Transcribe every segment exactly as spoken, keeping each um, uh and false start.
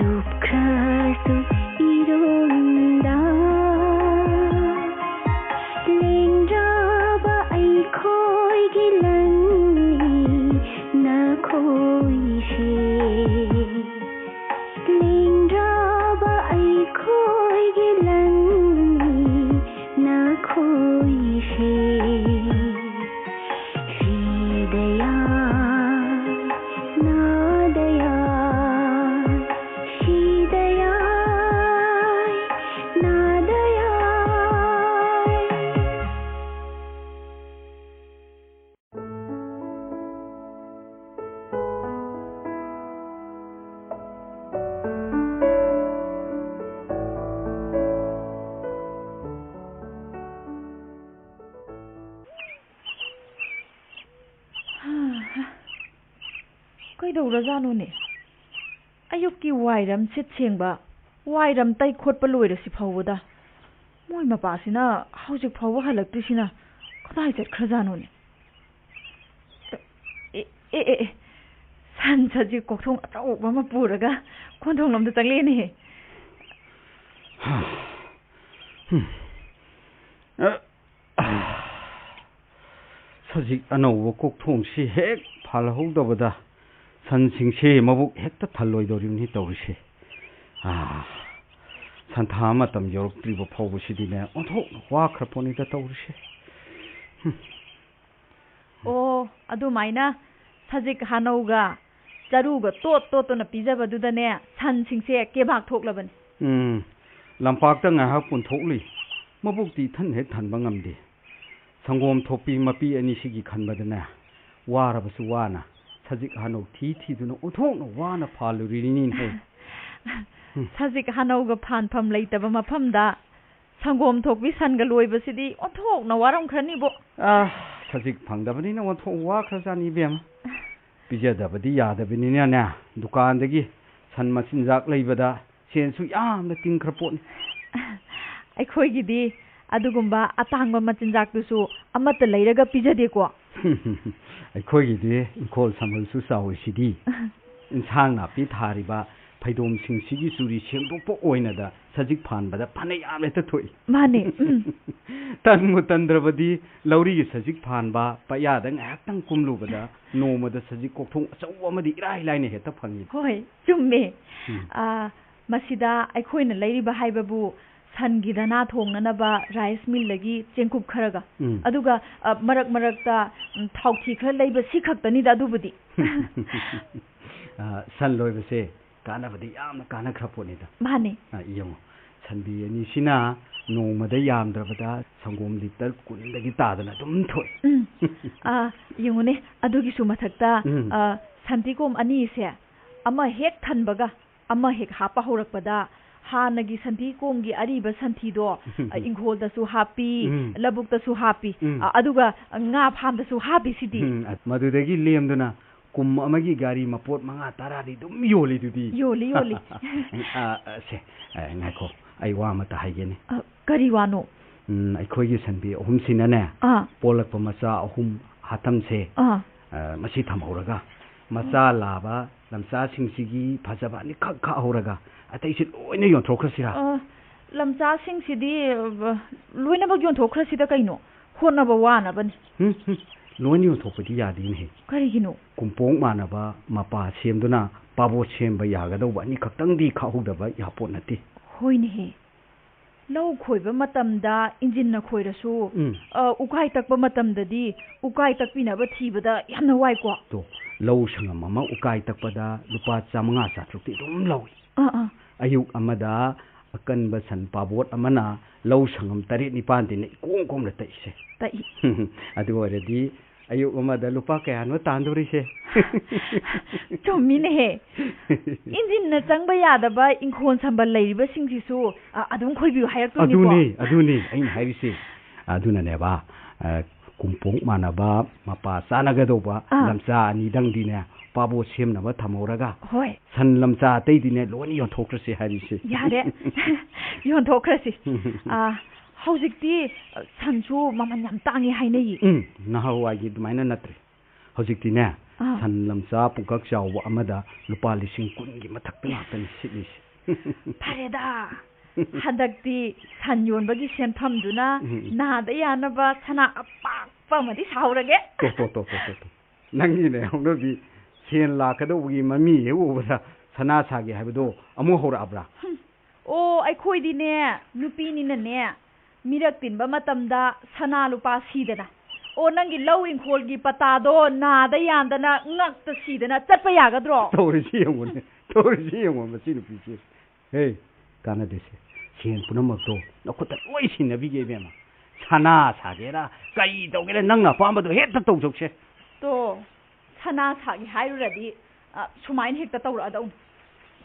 ꯂꯨꯞꯈ꯭ꯔꯁꯨ ꯏꯔꯨꯝꯗ ꯂꯦꯡꯗ꯭ꯔꯕ ꯑꯩꯈꯣꯏꯒꯤ ꯂꯟꯅꯤ ꯅꯈꯣꯏꯁꯦ꯫ ꯂꯦꯡꯗ꯭ꯔꯕ ꯑꯩꯈꯣꯏꯒꯤ ꯂꯟꯅꯤ ꯅꯈꯣꯏꯁꯦ꯫ ꯁꯤꯗ ꯌꯥꯏ, ꯅꯥꯗ ꯌꯥꯏ, ꯁꯤꯗ ꯌꯥꯏ, ꯅꯥꯗ ꯌꯥꯏ꯫ ꯀꯩꯗꯧꯔꯖꯥꯠꯅꯣꯅꯦ? ꯑꯌꯨꯛꯀꯤ ꯋꯥꯏꯔꯝ ꯁꯤꯠ ꯁꯦꯡꯕ, ꯋꯥꯏꯔꯝ ꯇꯩ ꯈꯣꯠꯄ ꯂꯣꯏꯔꯁꯤ ꯐꯥꯎꯕꯗ ꯃꯣꯏ ꯃꯄꯥꯁꯤꯅ ꯍꯧꯖꯤꯛ ꯐꯥꯎꯕ ꯍꯜꯂꯛꯇ꯭ꯔꯤꯁꯤꯅ ꯀꯗꯥꯏ ꯆꯠꯈ꯭ꯔꯖꯥꯠꯅꯣꯅꯦ? ꯑꯦ, ꯑꯦ, ꯑꯦ, ꯑꯦ, ꯁꯟ ꯁꯖꯤꯛ ꯀꯣꯛꯊꯣꯡ ꯑꯆꯧꯕ ꯑꯃ ꯄꯨꯔꯒ ꯈꯣꯟꯊꯣꯡ ꯂꯣꯝꯗ ꯆꯪꯂꯛꯑꯦꯅꯦꯍꯦ꯫ ꯍꯝ꯫ ꯑ, ꯁꯖꯤꯛ ꯑꯅꯧꯕ ꯀꯣꯛꯊꯣꯡꯁꯤ ꯍꯦꯛ ꯐꯥꯜꯍꯧꯗꯕꯗ ꯁꯟꯁꯤꯡꯁꯤ ꯃꯕꯨꯛ ꯍꯦꯛꯇ ꯊꯜꯂꯣꯏꯗꯧꯔꯤꯕꯅꯤ ꯇꯧꯔꯤꯁꯦ꯫ ꯑꯥ, ꯁꯟꯊꯥ ꯃꯇꯝ ꯌꯧꯔꯛꯇ꯭ꯔꯤꯕ ꯐꯥꯎꯕꯁꯤꯗꯤꯅꯦ, ꯑꯣꯟꯊꯣꯛꯅ ꯋꯥꯈ꯭ꯔ ꯄꯣꯠꯅꯤꯗ ꯇꯧꯔꯤꯁꯦ꯫ ꯍꯨꯝ꯫ ꯑꯣ, ꯑꯗꯨꯃꯥꯏꯅ ꯁꯖꯤꯛ ꯍꯥꯅꯧꯒ ꯆꯔꯨꯒ ꯇꯣꯠ ꯇꯣꯠꯇꯨꯅ ꯄꯤꯖꯕꯗꯨꯗꯅꯦ, ꯁꯟꯁꯤꯡꯁꯦ ꯀꯦꯕꯥꯛ ꯊꯣꯛꯂꯕꯅꯤ꯫ ꯎꯝ, ꯂꯝꯄꯥꯛꯇ ꯉꯥꯏꯍꯥꯛ ꯄꯨꯟꯊꯣꯛꯂꯤ꯫ ꯃꯕꯨꯛꯇꯤ ꯏꯊꯟ ꯍꯦꯛ ꯊꯟꯕ ꯉꯝꯗꯦ꯫ ꯁꯪꯒꯣꯝ ꯊꯣꯛꯄꯤ ꯃꯄꯤ ꯑꯅꯤꯁꯤꯒꯤ ꯈꯟꯕꯗꯅꯦ, ꯋꯥꯔꯕꯁꯨ ꯋꯥꯅ ꯁꯖꯤꯛ ꯍꯥꯅꯧ ꯊꯤ ꯊꯤꯗꯨꯅ ꯑꯣꯟꯊꯣꯛꯅ ꯋꯥꯅ ꯐꯥꯜꯂꯨꯔꯤꯅꯤꯅꯦ꯫ ꯁꯖꯤꯛ ꯍꯥꯅꯧꯒ ꯐꯥꯟꯐꯝ ꯂꯩꯇꯕ ꯃꯐꯝꯗ ꯁꯪꯒꯣꯝ ꯊꯣꯛꯄꯤ ꯁꯟꯒ ꯂꯣꯏꯕꯁꯤꯗꯤ ꯑꯣꯟꯊꯣꯛꯅ ꯋꯥꯔꯝꯈ꯭ꯔꯅꯤꯕꯣ꯫ ꯑꯥ, ꯁꯖꯤꯛ ꯐꯪꯗꯕꯅꯤꯅ ꯑꯣꯟꯊꯣꯛ ꯋꯥꯈ꯭ꯔꯖꯥꯠꯅꯤ ꯏꯕꯦꯝꯃ꯫ ꯄꯤꯖꯗꯕꯗꯤ ꯌꯥꯗꯕꯅꯤꯅꯅꯦ, ꯗꯨꯀꯥꯟꯗꯒꯤ ꯁꯟ ꯃꯆꯤꯟꯖꯥꯛ ꯂꯩꯕꯗ ꯁꯦꯟꯁꯨ ꯌꯥꯝꯅ ꯇꯤꯡꯈ꯭ꯔ ꯄꯣꯠꯅꯤ꯫ ꯑꯩꯈꯣꯏꯒꯤꯗꯤ ꯑꯗꯨꯒꯨꯝꯕ ꯑꯇꯥꯡꯕ ꯃꯆꯤꯟꯖꯥꯛꯇꯨꯁꯨ ꯑꯃꯠꯇ ꯂꯩꯔꯒ ꯄꯤꯖꯗꯦꯀꯣ꯫ ꯑꯩꯈꯣꯏꯒꯤꯗꯤ ꯏꯪꯈꯣꯜ ꯁꯝꯕꯜꯁꯨ ꯆꯥꯎꯔꯤꯁꯤꯗꯤ꯫ ꯏꯟꯁꯥꯡ ꯅꯥꯄꯤ ꯊꯥꯔꯤꯕ ꯐꯩꯗꯣꯝꯁꯤꯡꯁꯤꯒꯤ ꯆꯨꯔꯤ ꯁꯦꯡꯗꯣꯛꯄ ꯑꯣꯏꯅꯗ ꯁꯖꯤꯛ ꯐꯥꯟꯕꯗ ꯐꯅ ꯌꯥꯝ ꯍꯦꯛꯇ ꯊꯣꯛꯏ꯫ ꯃꯥꯅꯦ, ꯎꯝ꯫ ꯇꯟꯕꯨ ꯇꯟꯗ꯭ꯔꯕꯗꯤ ꯂꯧꯔꯤꯒꯤ ꯁꯖꯤꯛ ꯐꯥꯟꯕ ꯄꯌꯥꯗ ꯉꯥꯏꯍꯥꯛꯇꯪ ꯀꯨꯝꯂꯨꯕꯗ ꯅꯣꯡꯃꯗ ꯁꯖꯤꯛ ꯀꯣꯛꯊꯣꯡ ꯑꯆꯧꯕ ꯑꯃꯗꯤ ꯏꯔꯥꯏ ꯂꯥꯏꯅ ꯍꯦꯛꯇ ꯐꯪꯉꯤ꯫ ꯍꯣꯏ, ꯆꯨꯝꯃꯦ꯫ ꯎꯝ꯫ ꯑ, ꯃꯁꯤꯗ ꯑꯩꯈꯣꯏꯅ ꯂꯩꯔꯤꯕ ꯍꯥꯏꯕꯕꯨ ꯁꯟꯒꯤ ꯗꯅꯥ ꯊꯣꯡꯅꯅꯕ ꯔꯥꯏꯁ ꯃꯤꯜꯗꯒꯤ ꯆꯦꯡꯀꯨꯞ ꯈꯔꯒ, ꯎꯝ꯫ ꯑꯗꯨꯒ, ꯑ, ꯃꯔꯛ ꯃꯔꯛꯇ, ꯎꯝ, ꯊꯥꯎꯊꯤ ꯈꯔ ꯂꯩꯕ, ꯁꯤ ꯈꯛꯇꯅꯤꯗ ꯑꯗꯨꯕꯨꯗꯤ꯫ ꯑ, ꯁꯟ ꯂꯣꯏꯕꯁꯦ ꯀꯥꯟꯅꯕꯗꯤ ꯌꯥꯝꯅ ꯀꯥꯟꯅꯈ꯭ꯔ ꯄꯣꯠꯅꯤꯗ꯫ ꯃꯥꯅꯦ꯫ ꯑ, ꯌꯦꯡꯉꯣ, ꯁꯟꯕꯤ ꯑꯅꯤꯁꯤꯅ ꯅꯣꯡꯃꯗ ꯌꯥꯝꯗ꯭ꯔꯕꯗ ꯁꯪꯒꯣꯝ ꯂꯤꯇꯔ ꯀꯨꯟꯗꯒꯤ ꯇꯥꯗꯅ ꯑꯗꯨꯝ ꯊꯣꯛꯏ꯫ ꯎꯝ꯫ ꯑ, ꯌꯦꯡꯉꯨꯅꯦ, ꯑꯗꯨꯒꯤꯁꯨ ꯃꯊꯛꯇ, ꯎꯝ꯫ ꯑ, ꯁꯟꯊꯤꯀꯣꯝ ꯑꯅꯤꯁꯦ ꯑꯃ ꯍꯦꯛ ꯊꯟꯕꯒ ꯑꯃ ꯍꯦꯛ ꯍꯥꯞꯄ ꯍꯧꯔꯛꯄꯗ ꯍꯥꯟꯅꯒꯤ ꯁꯟꯊꯤꯀꯣꯝꯒꯤ ꯑꯔꯤꯕ ꯁꯟꯊꯤꯗꯣ, ꯑ, ꯏꯪꯈꯣꯜꯗꯁꯨ ꯍꯥꯞꯄꯤ, ꯎꯝ꯫ ꯂꯧꯕꯨꯛꯇꯁꯨ ꯍꯥꯞꯄꯤ, ꯎꯝ꯫ ꯑ, ꯑꯗꯨꯒ ꯉꯥ ꯐꯥꯝꯗꯁꯨ ꯍꯥꯞꯄꯤ ꯁꯤꯗꯤ꯫ ꯎꯝ, ꯑ, ꯃꯗꯨꯗꯒꯤ ꯂꯦꯝꯗꯨꯅ ꯀꯨꯝ ꯑꯃꯒꯤ ꯒꯥꯔꯤ ꯃꯄꯣꯠ ꯃꯉꯥ ꯇꯔꯥꯗꯤ ꯑꯗꯨꯝ ꯌꯣꯜꯂꯤ ꯑꯗꯨꯗꯤ꯫ ꯌꯣꯜꯂꯤ, ꯌꯣꯜꯂꯤ꯫ ꯑ, ꯑ, ꯁꯦ, ꯑ, ꯉꯥꯏꯈꯣ, ꯑꯩ ꯋꯥ ꯑꯃꯇ ꯍꯥꯏꯒꯦꯅꯦ꯫ ꯑ, ꯀꯔꯤ ꯋꯥꯅꯣ? ꯎꯝ, ꯑꯩꯈꯣꯏꯒꯤ ꯁꯟꯕꯤ ꯑꯍꯨꯝꯁꯤꯅꯅꯦ, ꯑꯥ꯫ ꯄꯣꯛꯂꯛꯄ ꯃꯆꯥ ꯑꯍꯨꯝ ꯍꯥꯇꯝꯁꯦ, ꯑꯥ꯫ ꯑ, ꯃꯁꯤ ꯊꯝꯍꯧꯔꯒ, ꯃꯆꯥ ꯂꯥꯕ ꯂꯝꯆꯥꯁꯤꯡꯁꯤꯒꯤ ꯐꯖꯕ ꯑꯅꯤꯈꯛ ꯈꯥꯛꯍꯧꯔꯒ, ꯑꯇꯩꯁꯤ ꯂꯣꯏꯅ ꯌꯣꯟꯊꯣꯛꯈ꯭ꯔꯁꯤꯔꯥ? ꯑ, ꯂꯝꯆꯥꯁꯤꯡꯁꯤꯗꯤ, ꯑ, ꯂꯣꯏꯅꯃꯛ ꯌꯣꯟꯊꯣꯛꯈ꯭ꯔꯁꯤꯗ ꯀꯩꯅꯣ? ꯍꯣꯠꯅꯕ ꯋꯥꯅꯕꯅꯤ꯫ ꯍꯨꯝ, ꯍꯨꯝ, ꯂꯣꯏꯅ ꯌꯣꯟꯊꯣꯛꯄꯗꯤ ꯌꯥꯗꯦꯅꯦꯍꯦ꯫ ꯀꯔꯤꯒꯤꯅꯣ? ꯀꯨꯝꯄꯣꯡ ꯃꯥꯟꯅꯕ ꯃꯄꯥ ꯁꯦꯝꯗꯨꯅ ꯄꯥꯕꯣꯠ ꯁꯦꯝꯕ ꯌꯥꯒꯗꯧꯕ ꯑꯅꯤꯈꯛꯇꯪꯗꯤ ꯈꯥꯛꯍꯧꯗꯕ ꯌꯥꯄꯣꯠ ꯅꯠꯇꯦ꯫ ꯍꯣꯏꯅꯦꯍꯦ꯫ ꯂꯧ ꯈꯣꯏꯕ ꯃꯇꯝꯗ ꯏꯟꯖꯤꯟꯅ ꯈꯣꯏꯔꯁꯨ, ꯎꯝ꯫ ꯑ, ꯎꯀꯥꯏ ꯇꯛꯄ ꯃꯇꯝꯗꯗꯤ ꯎꯀꯥꯏ ꯇꯛꯄꯤꯅꯕ ꯊꯤꯕꯗ ꯌꯥꯝꯅ ꯋꯥꯏꯀꯣ꯫ ꯇꯣ, ꯂꯧ ꯁꯪꯉꯝ ꯑꯃ ꯎꯀꯥꯏ ꯇꯛꯄꯗ ꯂꯨꯄꯥ ꯆꯥꯃꯉꯥ ꯆꯥꯇ꯭ꯔꯨꯛꯇꯤ ꯑꯗꯨꯝ ꯂꯧꯏ꯫ ꯑꯥ, ꯑꯥ꯫ ꯑꯌꯨꯛ ꯑꯃꯗ ꯑꯀꯟꯕ ꯁꯟ ꯄꯥꯕꯣꯠ ꯑꯃꯅ ꯂꯧ ꯁꯪꯉꯝ ꯇꯔꯦꯠ ꯅꯤꯄꯥꯟꯗꯤꯅ ꯏꯀꯣꯝ ꯀꯣꯝꯅ ꯇꯛꯏꯁꯦ꯫ ꯇꯛꯏ꯫ ꯑꯗꯨ ꯑꯣꯏꯔꯗꯤ ꯑꯌꯨꯛ ꯑꯃꯗ ꯂꯨꯄꯥ ꯀꯌꯥꯅꯣ ꯇꯥꯟꯗꯧꯔꯤꯁꯦ? ꯆꯨꯝꯃꯤꯅꯦꯍꯦ꯫ ꯏꯟꯖꯤꯟꯅ ꯆꯪꯕ ꯌꯥꯗꯕ ꯏꯪꯈꯣꯜ ꯁꯝꯕꯜ ꯂꯩꯔꯤꯕꯁꯤꯡꯁꯤꯁꯨ, ꯑ, ꯑꯗꯨꯝ ꯈꯣꯏꯕꯤꯌꯨ ꯍꯥꯏꯔꯛꯇꯣꯏꯅꯤꯀꯣ꯫ ꯑꯗꯨꯅꯤ, ꯑꯗꯨꯅꯤ ꯑꯩꯅ ꯍꯥꯏꯔꯤꯁꯦ꯫ ꯑꯗꯨꯅꯅꯦꯕ, ꯑ, ꯀꯨꯝꯄꯣꯡ ꯃꯥꯟꯅꯕ ꯃꯄꯥ ꯆꯥꯟꯅꯒꯗꯧꯕ ꯑꯥ꯫ ꯂꯝꯆꯥ ꯑꯅꯤꯗꯪꯗꯤꯅꯦ ꯄꯥꯕꯣꯠ ꯁꯦꯝꯅꯕ ꯊꯝꯍꯧꯔꯒ, ꯍꯣꯏ꯫ ꯁꯟ ꯂꯝꯆꯥ ꯑꯇꯩꯗꯤꯅꯦ ꯂꯣꯏꯅ ꯌꯣꯟꯊꯣꯛꯈ꯭ꯔꯁꯦ ꯍꯥꯏꯔꯤꯁꯦ꯫ ꯌꯥꯔꯦ꯫ ꯌꯣꯟꯊꯣꯛꯈ꯭ꯔꯁꯤ꯫ ꯑ, ꯍꯧꯖꯤꯛꯇꯤ, ꯑ, ꯁꯟꯁꯨ ꯃꯃꯜ ꯌꯥꯝ ꯇꯥꯡꯉꯦ ꯍꯥꯏꯅꯩꯌꯦ꯫ ꯎꯝ, ꯅꯍꯥꯟꯋꯥꯏꯒꯤ ꯑꯗꯨꯃꯥꯏꯅ ꯅꯠꯇ꯭ꯔꯦ꯫ ꯍꯧꯖꯤꯛꯇꯤꯅꯦ, ꯑꯥ꯫ ꯁꯟ ꯂꯝꯆꯥ ꯄꯨꯡꯀꯛ ꯆꯥꯎꯕ ꯑꯃꯗ ꯂꯨꯄꯥ ꯂꯤꯁꯤꯡ ꯀꯨꯟꯒꯤ ꯃꯊꯛꯇ ꯉꯥꯛꯇꯅꯤ ꯁꯤꯠꯂꯤꯁꯦ꯫ ꯐꯔꯦꯗ, ꯍꯟꯗꯛꯇꯤ ꯁꯟ ꯌꯣꯟꯕꯒꯤ ꯁꯦꯟꯐꯝꯗꯨꯅ ꯎꯝ, ꯎꯝ꯫ ꯅꯥꯗ ꯌꯥꯅꯕ ꯁꯅꯥ ꯑꯄꯥꯛꯄ ꯑꯃꯗꯤ ꯁꯥꯍꯧꯔꯒꯦ꯫ ꯇꯣ, ꯇꯣ, ꯇꯣ, ꯇꯣ, ꯇꯣ, ꯇꯣ꯫ ꯅꯪꯒꯤꯅꯦ ꯍꯧꯅꯕꯤ, ꯁꯦꯟ ꯂꯥꯛꯀꯗꯧꯕꯒꯤ ꯃꯃꯤ ꯍꯦꯛ ꯎꯕꯗ ꯁꯅꯥ ꯁꯥꯒꯦ ꯍꯥꯏꯕꯗꯣ ꯑꯃꯨꯛ ꯍꯧꯔꯛꯑꯕ꯭ꯔꯥ? ꯍꯨꯝ꯫ ꯑꯣ, ꯑꯩꯈꯣꯏꯗꯤꯅꯦ, ꯅꯨꯄꯤꯅꯤꯅꯅꯦ, ꯃꯤꯔꯛ ꯇꯤꯟꯕ ꯃꯇꯝꯗ ꯁꯅꯥ ꯂꯨꯄꯥ ꯁꯤꯗꯅ꯫ ꯑꯣ, ꯅꯪꯒꯤ ꯂꯧ ꯏꯪꯈꯣꯜꯒꯤ ꯄꯇꯥꯗꯣ ꯅꯥꯗ ꯌꯥꯟꯗꯅ, ꯉꯛꯇ ꯁꯤꯗꯅ ꯆꯠꯄ ꯌꯥꯒꯗ꯭ꯔꯣ? ꯇꯧꯔꯤꯁꯤ ꯌꯦꯡꯉꯨꯅꯦ, ꯇꯧꯔꯤꯁꯤ ꯌꯦꯡꯉꯨ, ꯃꯁꯤ ꯅꯨꯄꯤꯁꯤ꯫ ꯍꯦ, ꯀꯥꯟꯅꯗꯦꯁꯦ꯫ ꯁꯦꯟ ꯄꯨꯝꯅꯃꯛꯇꯣ ꯅꯈꯨꯠꯇ ꯂꯣꯏ ꯁꯤꯟꯅꯕꯤꯒꯦ, ꯏꯕꯦꯝꯃ꯫ ꯁꯅꯥ ꯁꯥꯒꯦꯔꯥ, ꯀꯔꯤ ꯇꯧꯒꯦꯔꯥ, ꯅꯪꯅ ꯑꯄꯥꯝꯕꯗꯣ ꯍꯦꯛꯇ ꯇꯧꯖꯧꯁꯦ꯫ ꯇꯣ, ꯁꯅꯥ ꯁꯥꯒꯦ ꯍꯥꯏꯔꯨꯔꯗꯤ, ꯑ, ꯁꯨꯃꯥꯏꯅ ꯍꯦꯛꯇ ꯇꯧꯔꯛꯑꯗꯧꯅꯤ꯫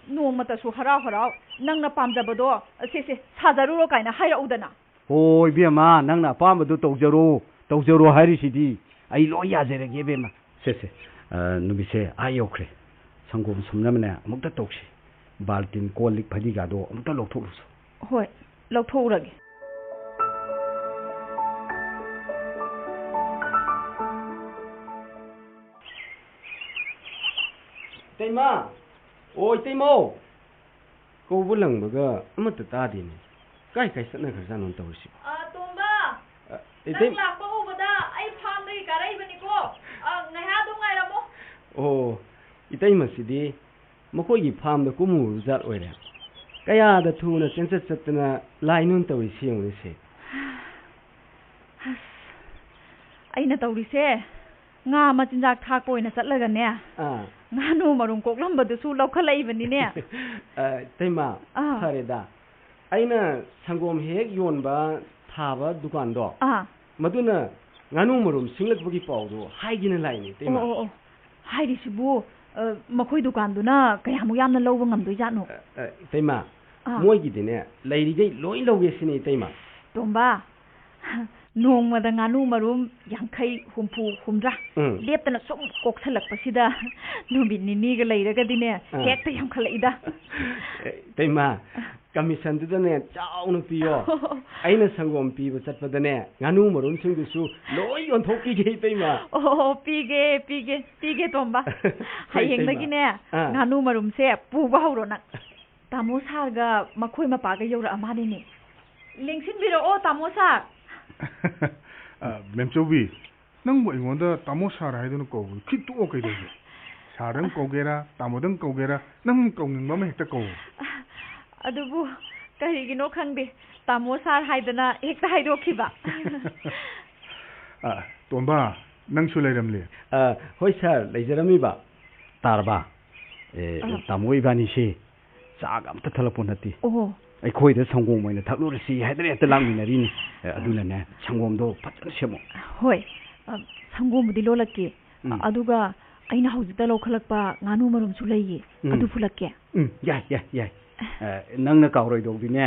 ꯅꯣꯡꯃꯇꯁꯨ ꯍꯔꯥꯎ ꯍꯔꯥꯎ ꯅꯪꯅ ꯄꯥꯝꯖꯕꯗꯣ, "ꯁꯦ, ꯁꯦ, ꯁꯥꯖꯔꯨꯔꯣ" ꯀꯥꯏꯅ ꯍꯥꯏꯔꯛꯎꯗꯅ꯫ ꯍꯣ, ꯏꯕꯦꯝꯃ, ꯅꯪꯅ ꯑꯄꯥꯝꯕꯗꯣ ꯇꯧꯖꯔꯣ, ꯇꯧꯖꯔꯣ ꯍꯥꯏꯔꯤꯁꯤꯗꯤ꯫ ꯑꯩ ꯂꯣꯏ ꯌꯥꯖꯔꯒꯦ, ꯏꯕꯦꯝꯃ꯫ ꯁꯦ, ꯁꯦ, ꯑ, ꯅꯨꯃꯤꯠꯁꯦ ꯑꯥ ꯌꯧꯈ꯭ꯔꯦ꯫ ꯁꯪꯒꯣꯝ ꯁꯨꯝꯅꯕꯅꯦ ꯑꯃꯨꯛꯇ ꯇꯧꯁꯤ꯫ ꯕꯥꯜꯇꯤꯟ, ꯀꯣꯜ ꯂꯤꯛ, ꯐꯗꯤꯒꯥꯗꯣ ꯑꯃꯨꯛꯇ ꯂꯧꯊꯣꯛꯂꯨꯁꯤ꯫ ꯍꯣꯏ, ꯂꯧꯊꯣꯛꯎꯔꯒꯦ꯫ ꯏꯇꯩꯃ! ꯑꯣ, ꯏꯇꯩꯃꯧ! ꯀꯧꯕ ꯂꯪꯕꯒ ꯑꯃꯠꯇ ꯇꯥꯗꯦꯅꯦ꯫ ꯀꯥꯏ ꯀꯥꯏ ꯆꯠꯅꯈ꯭ꯔꯖꯥꯠꯅꯣ ꯇꯧꯔꯤꯁꯤꯕꯣ? ꯑ, ꯇꯣꯝꯕ! ꯑ, ꯏꯇꯩ- ꯅꯪ ꯂꯥꯛꯄ ꯎꯕꯗ ꯑꯩ ꯐꯥꯝꯗꯒꯤ ꯀꯥꯔꯛꯏꯕꯅꯤꯀꯣ꯫ ꯑ, ꯉꯥꯏꯍꯥꯛ ꯑꯗꯨꯝ ꯉꯥꯏꯔꯝꯃꯣ꯫ ꯑꯣ, ꯏꯇꯩꯃꯁꯤꯗꯤ ꯃꯈꯣꯏꯒꯤ ꯐꯥꯝꯗ ꯀꯨꯝꯃꯨꯕ ꯖꯥꯠ ꯑꯣꯏꯔꯦ꯫ ꯀꯌꯥꯗ ꯊꯨꯅ ꯆꯦꯟꯆꯠ ꯆꯠꯇꯅ ꯂꯥꯛꯏꯅꯣ ꯇꯧꯔꯤꯁꯤ ꯌꯦꯡꯉꯨꯅꯦ ꯁꯦ꯫ ꯑꯁ, ꯑꯩꯅ ꯇꯧꯔꯤꯁꯦ, ꯉꯥ ꯃꯆꯤꯟꯖꯥꯛ ꯊꯥꯛꯄ ꯑꯣꯏꯅ ꯆꯠꯂꯒꯅꯦ, ꯑꯥ꯫ ꯉꯥꯅꯨ ꯃꯔꯨꯝ ꯀꯣꯛꯂꯝꯕꯗꯨꯁꯨ ꯂꯧꯈꯠꯂꯛꯏꯕꯅꯤꯅꯦ꯫ ꯑ, ꯏꯇꯩꯃ, ꯑꯥ꯫ ꯐꯔꯦꯗ꯫ ꯑꯩꯅ ꯁꯪꯒꯣꯝ ꯍꯦꯛ ꯌꯣꯟꯕ ꯊꯥꯕ ꯗꯨꯀꯥꯟꯗꯣ, ꯑꯥ꯫ ꯃꯗꯨꯅ ꯉꯥꯅꯨ ꯃꯔꯨꯝ ꯁꯤꯡꯂꯛꯄꯒꯤ ꯄꯥꯎꯗꯣ ꯍꯥꯏꯒꯦꯅ ꯂꯥꯛꯏꯅꯦ, ꯏꯇꯩꯃ꯫ ꯑꯣ, ꯑꯣ, ꯑꯣ꯫ ꯍꯥꯏꯔꯤꯁꯤꯕꯨ, ꯑ, ꯃꯈꯣꯏ ꯗꯨꯀꯥꯟꯗꯨꯅ ꯀꯌꯥꯃꯨꯛ ꯌꯥꯝꯅ ꯂꯧꯕ ꯉꯝꯗꯣꯏꯖꯥꯠꯅꯣ? ꯑ, ꯑ, ꯏꯇꯩꯃ, ꯑꯥ꯫ ꯃꯣꯏꯒꯤꯗꯤꯅꯦ, ꯂꯩꯔꯤꯈꯩ ꯂꯣꯏ ꯂꯧꯒꯦ ꯁꯤꯅꯤ, ꯏꯇꯩꯃ꯫ ꯇꯣꯝꯕ, ꯅꯣꯡꯃꯗ ꯉꯥꯅꯨ ꯃꯔꯨꯝ ꯌꯥꯡꯈꯩ, ꯍꯨꯝꯐꯨ, ꯍꯨꯝꯗ꯭ꯔꯥ ꯎꯝ꯫ ꯂꯦꯞꯇꯅ ꯁꯨꯝ ꯀꯣꯛꯁꯜꯂꯛꯄꯁꯤꯗ ꯅꯨꯃꯤꯠ ꯅꯤꯅꯤꯒ ꯂꯩꯔꯒꯗꯤꯅꯦ, ꯑꯥ꯫ ꯍꯦꯛꯇ ꯌꯥꯝꯈꯠꯂꯛꯏꯗ꯫ ꯑꯦ, ꯏꯇꯩꯃ, ꯀꯃꯤꯁꯟꯗꯨꯗꯅꯦ ꯆꯥꯎꯅ ꯄꯤꯌꯣ꯫ ꯑꯩꯅ ꯁꯪꯒꯣꯝ ꯄꯤꯕ ꯆꯠꯄꯗꯅꯦ, ꯉꯥꯅꯨ ꯃꯔꯨꯝꯁꯤꯡꯗꯨꯁꯨ ꯂꯣꯏ ꯌꯣꯟꯊꯣꯛꯄꯤꯒꯦ, ꯏꯇꯩꯃ꯫ ꯑꯣ, ꯄꯤꯒꯦ, ꯄꯤꯒꯦ, ꯄꯤꯒꯦ, ꯇꯣꯝꯕ꯫ ꯍꯣꯏ, ꯏꯇꯩꯃ꯫ ꯍꯌꯦꯡꯗꯒꯤꯅꯦ, ꯑꯥ꯫ ꯉꯥꯅꯨ ꯃꯔꯨꯝꯁꯦ ꯄꯨꯕ ꯍꯧꯔꯣ ꯅꯪ꯫ ꯇꯥꯃꯣ ꯁꯥꯔꯒ ꯃꯈꯣꯏ ꯃꯄꯥꯒ ꯌꯧꯔꯛꯑ ꯃꯥꯜꯂꯤꯅꯦ꯫ ꯂꯦꯡꯁꯤꯟꯕꯤꯔꯛꯑꯣ, ꯇꯥꯃꯣ ꯁꯥꯔ꯫ ꯑ, ꯃꯦꯝꯆꯧꯕꯤ, ꯅꯪꯕꯨ ꯑꯩꯉꯣꯟꯗ ꯇꯥꯃꯣ ꯁꯥꯔ ꯍꯥꯏꯗꯨꯅ ꯀꯧꯕꯗꯨ ꯈꯤꯠꯇꯣꯛꯑꯣ ꯀꯩꯗꯧꯒꯦ? ꯁꯥꯔꯗꯪ ꯀꯧꯒꯦꯔꯥ, ꯇꯥꯃꯣꯗꯪ ꯀꯧꯒꯦꯔꯥ, ꯅꯪ ꯀꯧꯅꯤꯡꯕ ꯑꯃ ꯍꯦꯛꯇ ꯀꯧ꯫ ꯑꯗꯨꯕꯨ ꯀꯔꯤꯒꯤꯅꯣ ꯈꯪꯗꯦ, ꯇꯥꯃꯣ ꯁꯥꯔ ꯍꯥꯏꯗꯅ ꯍꯦꯛꯇ ꯍꯥꯏꯗꯣꯛꯈꯤꯕ꯫ ꯑ, ꯇꯣꯝꯕ, ꯅꯪꯁꯨ ꯂꯩꯔꯝꯂꯦ꯫ ꯑ, ꯍꯣꯏ ꯁꯥꯔ, ꯂꯩꯖꯔꯝꯃꯤꯕ꯫ ꯇꯥꯔꯕ? ꯑꯦ, ꯑ꯫ ꯇꯥꯃꯣ ꯏꯕꯥꯅꯤꯁꯤ ꯆꯥꯒ ꯑꯝꯇ ꯊꯛꯂꯛꯄ ꯅꯠꯇꯦ꯫ ꯑꯣꯍꯣ꯫ ꯑꯩꯈꯣꯏꯗ ꯁꯪꯒꯣꯝ ꯑꯣꯏꯅ ꯊꯛꯂꯨꯔꯁꯤ ꯍꯥꯏꯗꯅ ꯍꯦꯛꯇ ꯂꯥꯛꯃꯤꯟꯅꯔꯤꯅꯤ꯫ ꯑꯦ, ꯑꯗꯨꯅꯅꯦ, ꯁꯪꯒꯣꯝꯗꯣ ꯐꯖꯅ ꯁꯦꯝꯃꯣ꯫ ꯍꯣꯏ, ꯑ, ꯁꯪꯒꯣꯝꯕꯨꯗꯤ ꯂꯣꯜꯂꯛꯀꯦ꯫ ꯎꯝ꯫ ꯑꯗꯨꯒ ꯑꯩꯅ ꯍꯧꯖꯤꯛꯇ ꯂꯧꯈꯠꯂꯛꯄ ꯉꯥꯅꯨ ꯃꯔꯨꯝꯁꯨ ꯂꯩꯌꯦ꯫ ꯎꯝ꯫ ꯑꯗꯨ ꯐꯨꯠꯂꯛꯀꯦ꯫ ꯎꯝ, ꯌꯥꯏ, ꯌꯥꯏ, ꯌꯥꯏ꯫ ꯑ, ꯅꯪꯅ ꯀꯥꯎꯔꯣꯏꯗꯧꯗꯤꯅꯦ,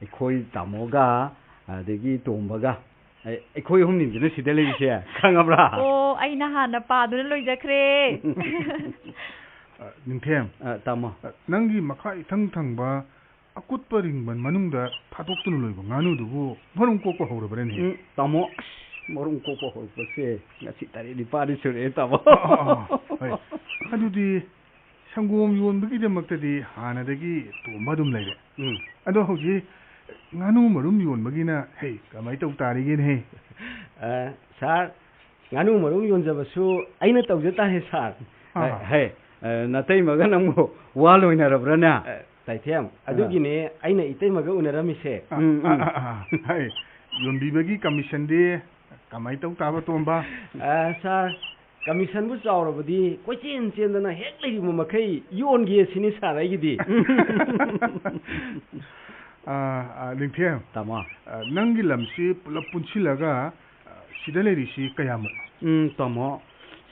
ꯑꯩꯈꯣꯏ ꯇꯥꯃꯣꯒ, ꯑꯗꯒꯤ ꯇꯣꯝꯕꯒ, ꯑꯩ-, ꯑꯩꯈꯣꯏ ꯑꯍꯨꯝꯅꯤꯗꯅ ꯁꯤꯗ ꯂꯩꯔꯤꯁꯦ, ꯈꯪꯉꯕ꯭ꯔꯥ? ꯑꯣ, ꯑꯩꯅ ꯍꯥꯟꯅ ꯄꯥꯗꯨꯅ ꯂꯣꯏꯖꯈ꯭ꯔꯦ꯫ ꯑ, ꯅꯤꯡꯊꯦꯝ꯫ ꯑ, ꯇꯥꯃꯣ꯫ ꯑ, ꯅꯪꯒꯤ ꯃꯈꯥ ꯏꯊꯪ ꯊꯪꯕ ꯑꯀꯨꯠꯄ ꯔꯤꯡꯕꯟ ꯃꯅꯨꯡꯗ ꯊꯥꯗꯣꯛꯇꯨꯅ ꯂꯣꯏꯕ ꯉꯥꯅꯨꯗꯨꯕꯨ ꯃꯔꯨꯝ ꯀꯣꯛꯄ ꯍꯧꯔꯕ꯭ꯔꯅꯦ? ꯎꯝ, ꯇꯥꯃꯣ, ꯑꯁ, ꯃꯔꯨꯝ ꯀꯣꯛꯄ ꯍꯧꯔꯛꯄꯁꯦ ꯉꯁꯤ ꯇꯔꯦꯠ ꯅꯤꯄꯥꯜꯗꯤ ꯁꯨꯔꯛꯑꯦ, ꯇꯥꯃꯣ꯫ ꯑ, ꯑ, ꯑ, ꯍꯣꯏ꯫ ꯑꯗꯨꯗꯤ ꯁꯪꯒꯣꯝ ꯌꯣꯟꯕꯒꯤꯗꯃꯛꯇꯗꯤ ꯍꯥꯟꯅꯗꯒꯤ ꯇꯣꯝꯕ ꯑꯗꯨꯝ ꯂꯩꯔꯦ꯫ ꯎꯝ꯫ ꯑꯗꯣ ꯍꯧꯖꯤꯛ ꯉꯥꯅꯨ ꯃꯔꯨꯝ ꯌꯣꯟꯕꯒꯤꯅ, ꯍꯦ, ꯀꯃꯥꯏ ꯇꯧ ꯇꯥꯔꯤꯒꯦꯅꯦ? ꯑ, ꯁꯥꯔ, ꯉꯥꯅꯨ ꯃꯔꯨꯝ ꯌꯣꯟꯖꯕꯁꯨ ꯑꯩꯅ ꯇꯧꯖ ꯇꯥꯔꯦ, ꯁꯥꯔ꯫ ꯑꯥ꯫ ꯑ, ꯍꯦ, ꯑ, ꯅꯇꯩꯃꯒ ꯅꯪꯕꯨ ꯋꯥ ꯂꯣꯏꯅꯔꯕ꯭ꯔꯥꯅꯦ? ꯑ, ꯇꯥꯏꯊꯦꯝ, ꯑꯥ꯫ ꯑꯗꯨꯒꯤꯅꯦ ꯑꯩꯅ ꯏꯇꯩꯃꯒ ꯎꯅꯔꯝꯃꯤꯁꯦ꯫ ꯎꯝ, ꯎꯝ꯫ ꯑꯥ, ꯑꯥ, ꯑꯥ, ꯑꯥ꯫ ꯍꯦ, ꯌꯣꯟꯕꯤꯕꯒꯤ ꯀꯃꯤꯁꯟꯗꯤ ꯀꯃꯥꯏ ꯇꯧ ꯇꯥꯕ, ꯇꯣꯝꯕ? ꯑ, ꯁꯥꯔ, ꯀꯃꯤꯁꯟꯕꯨ ꯆꯥꯎꯔꯕꯗꯤ ꯀꯣꯏꯆꯦꯟ ꯆꯦꯟꯗꯅ ꯍꯦꯛ ꯂꯩꯔꯤꯕ ꯃꯈꯩ ꯌꯣꯟꯒꯦ ꯁꯤꯅꯤ ꯁꯥꯔ ꯑꯩꯒꯤꯗꯤ꯫ ꯑ, ꯑ, ꯅꯤꯡꯊꯦꯝ꯫ ꯇꯥꯃꯣ꯫ ꯑ, ꯅꯪꯒꯤ ꯂꯝꯁꯤ ꯄꯨꯂꯞ ꯄꯨꯟꯁꯤꯜꯂꯒ, ꯑ, ꯁꯤꯗ ꯂꯩꯔꯤꯁꯤ ꯀꯌꯥꯃꯨꯛ? ꯎꯝ, ꯇꯥꯃꯣ,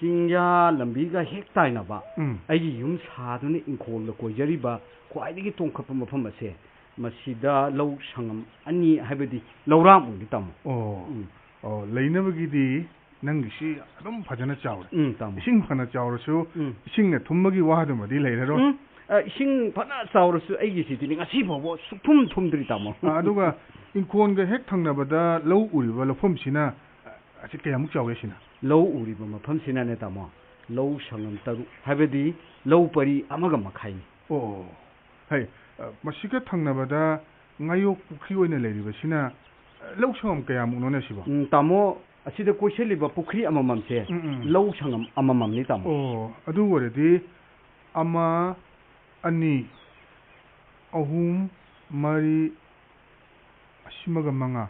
ꯆꯤꯡꯌꯥ ꯂꯝꯕꯤꯒ ꯍꯦꯛ ꯇꯥꯏꯅꯕ, ꯎꯝ꯫ ꯑꯩꯒꯤ ꯌꯨꯝ ꯁꯥꯗꯨꯅ ꯏꯪꯈꯣꯜꯗ ꯀꯣꯏꯖꯔꯤꯕ ꯈ꯭ꯋꯥꯏꯗꯒꯤ ꯇꯣꯡꯈꯠꯄ ꯃꯐꯝ ꯑꯁꯦ, ꯃꯁꯤꯗ ꯂꯧ ꯁꯪꯉꯝ ꯑꯅꯤ ꯍꯥꯏꯕꯗꯤ ꯂꯧꯔꯥꯡ ꯑꯣꯏꯅꯤ, ꯇꯥꯃꯣ꯫ ꯑꯣ꯫ ꯎꯝ꯫ ꯑꯣ, ꯂꯩꯅꯕꯒꯤꯗꯤ ꯅꯪꯒꯤꯁꯤ ꯑꯗꯨꯝ ꯐꯖꯅ ꯆꯥꯎꯔꯦ꯫ ꯎꯝ, ꯇꯥꯃꯣ꯫ ꯏꯁꯤꯡ ꯐꯅ ꯆꯥꯎꯔꯁꯨ, ꯎꯝ꯫ ꯏꯁꯤꯡꯅ ꯊꯨꯝꯕꯒꯤ ꯋꯥꯗꯨꯃꯗꯤ ꯂꯩꯔꯔꯣꯏ꯫ ꯎꯝ꯫ ꯑ, ꯏꯁꯤꯡ ꯐꯅ ꯆꯥꯎꯔꯁꯨ ꯑꯩꯒꯤꯁꯤꯗꯤꯅꯦ ꯉꯁꯤ ꯐꯥꯎꯕ ꯁꯨꯛꯊꯨꯝ ꯊꯨꯝꯗ꯭ꯔꯤ, ꯇꯥꯃꯣ꯫ ꯑ, ꯑꯗꯨꯒ ꯏꯪꯈꯣꯜꯒ ꯍꯦꯛ ꯊꯪꯅꯕꯗ ꯂꯧ ꯎꯔꯤꯕ ꯂꯧꯐꯝꯁꯤꯅ, ꯑ, ꯑꯁꯤ ꯀꯌꯥꯃꯨꯛ ꯆꯥꯎꯏ ꯑꯁꯤꯅ? ꯂꯧ ꯎꯔꯤꯕ ꯃꯐꯝꯁꯤꯅꯅꯦ, ꯇꯥꯃꯣ, ꯂꯧ ꯁꯪꯉꯝ ꯇꯔꯨꯛ, ꯍꯥꯏꯕꯗꯤ ꯂꯧ ꯄꯔꯤ ꯑꯃꯒ ꯃꯈꯥꯏꯅꯤ꯫ ꯑꯣ, ꯍꯩ, ꯑ, ꯃꯁꯤꯒ ꯊꯪꯅꯕꯗ ꯉꯥꯌꯣꯛ ꯄꯨꯈ꯭ꯔꯤ ꯑꯣꯏꯅ ꯂꯩꯔꯤꯕꯁꯤꯅ, ꯑ, ꯂꯧ ꯁꯪꯉꯝ ꯀꯌꯥꯃꯨꯛꯅꯣꯅꯦ ꯁꯤꯕꯣ? ꯎꯝ, ꯇꯥꯃꯣ, ꯑꯁꯤꯗ ꯀꯣꯏꯁꯤꯜꯂꯤꯕ ꯄꯨꯈ꯭ꯔꯤ ꯑꯃꯃꯝꯁꯦ ꯎꯝ, ꯎꯝ, ꯎꯝ꯫ ꯂꯧ ꯁꯪꯉꯝ ꯑꯃꯃꯝꯅꯤ, ꯇꯥꯃꯣ꯫ ꯑꯣ, ꯑꯗꯨ ꯑꯣꯏꯔꯗꯤ ꯑꯃ, ꯑꯅꯤ, ꯑꯍꯨꯝ, ꯃꯔꯤ, ꯑꯁꯤꯃꯒ ꯃꯉꯥ,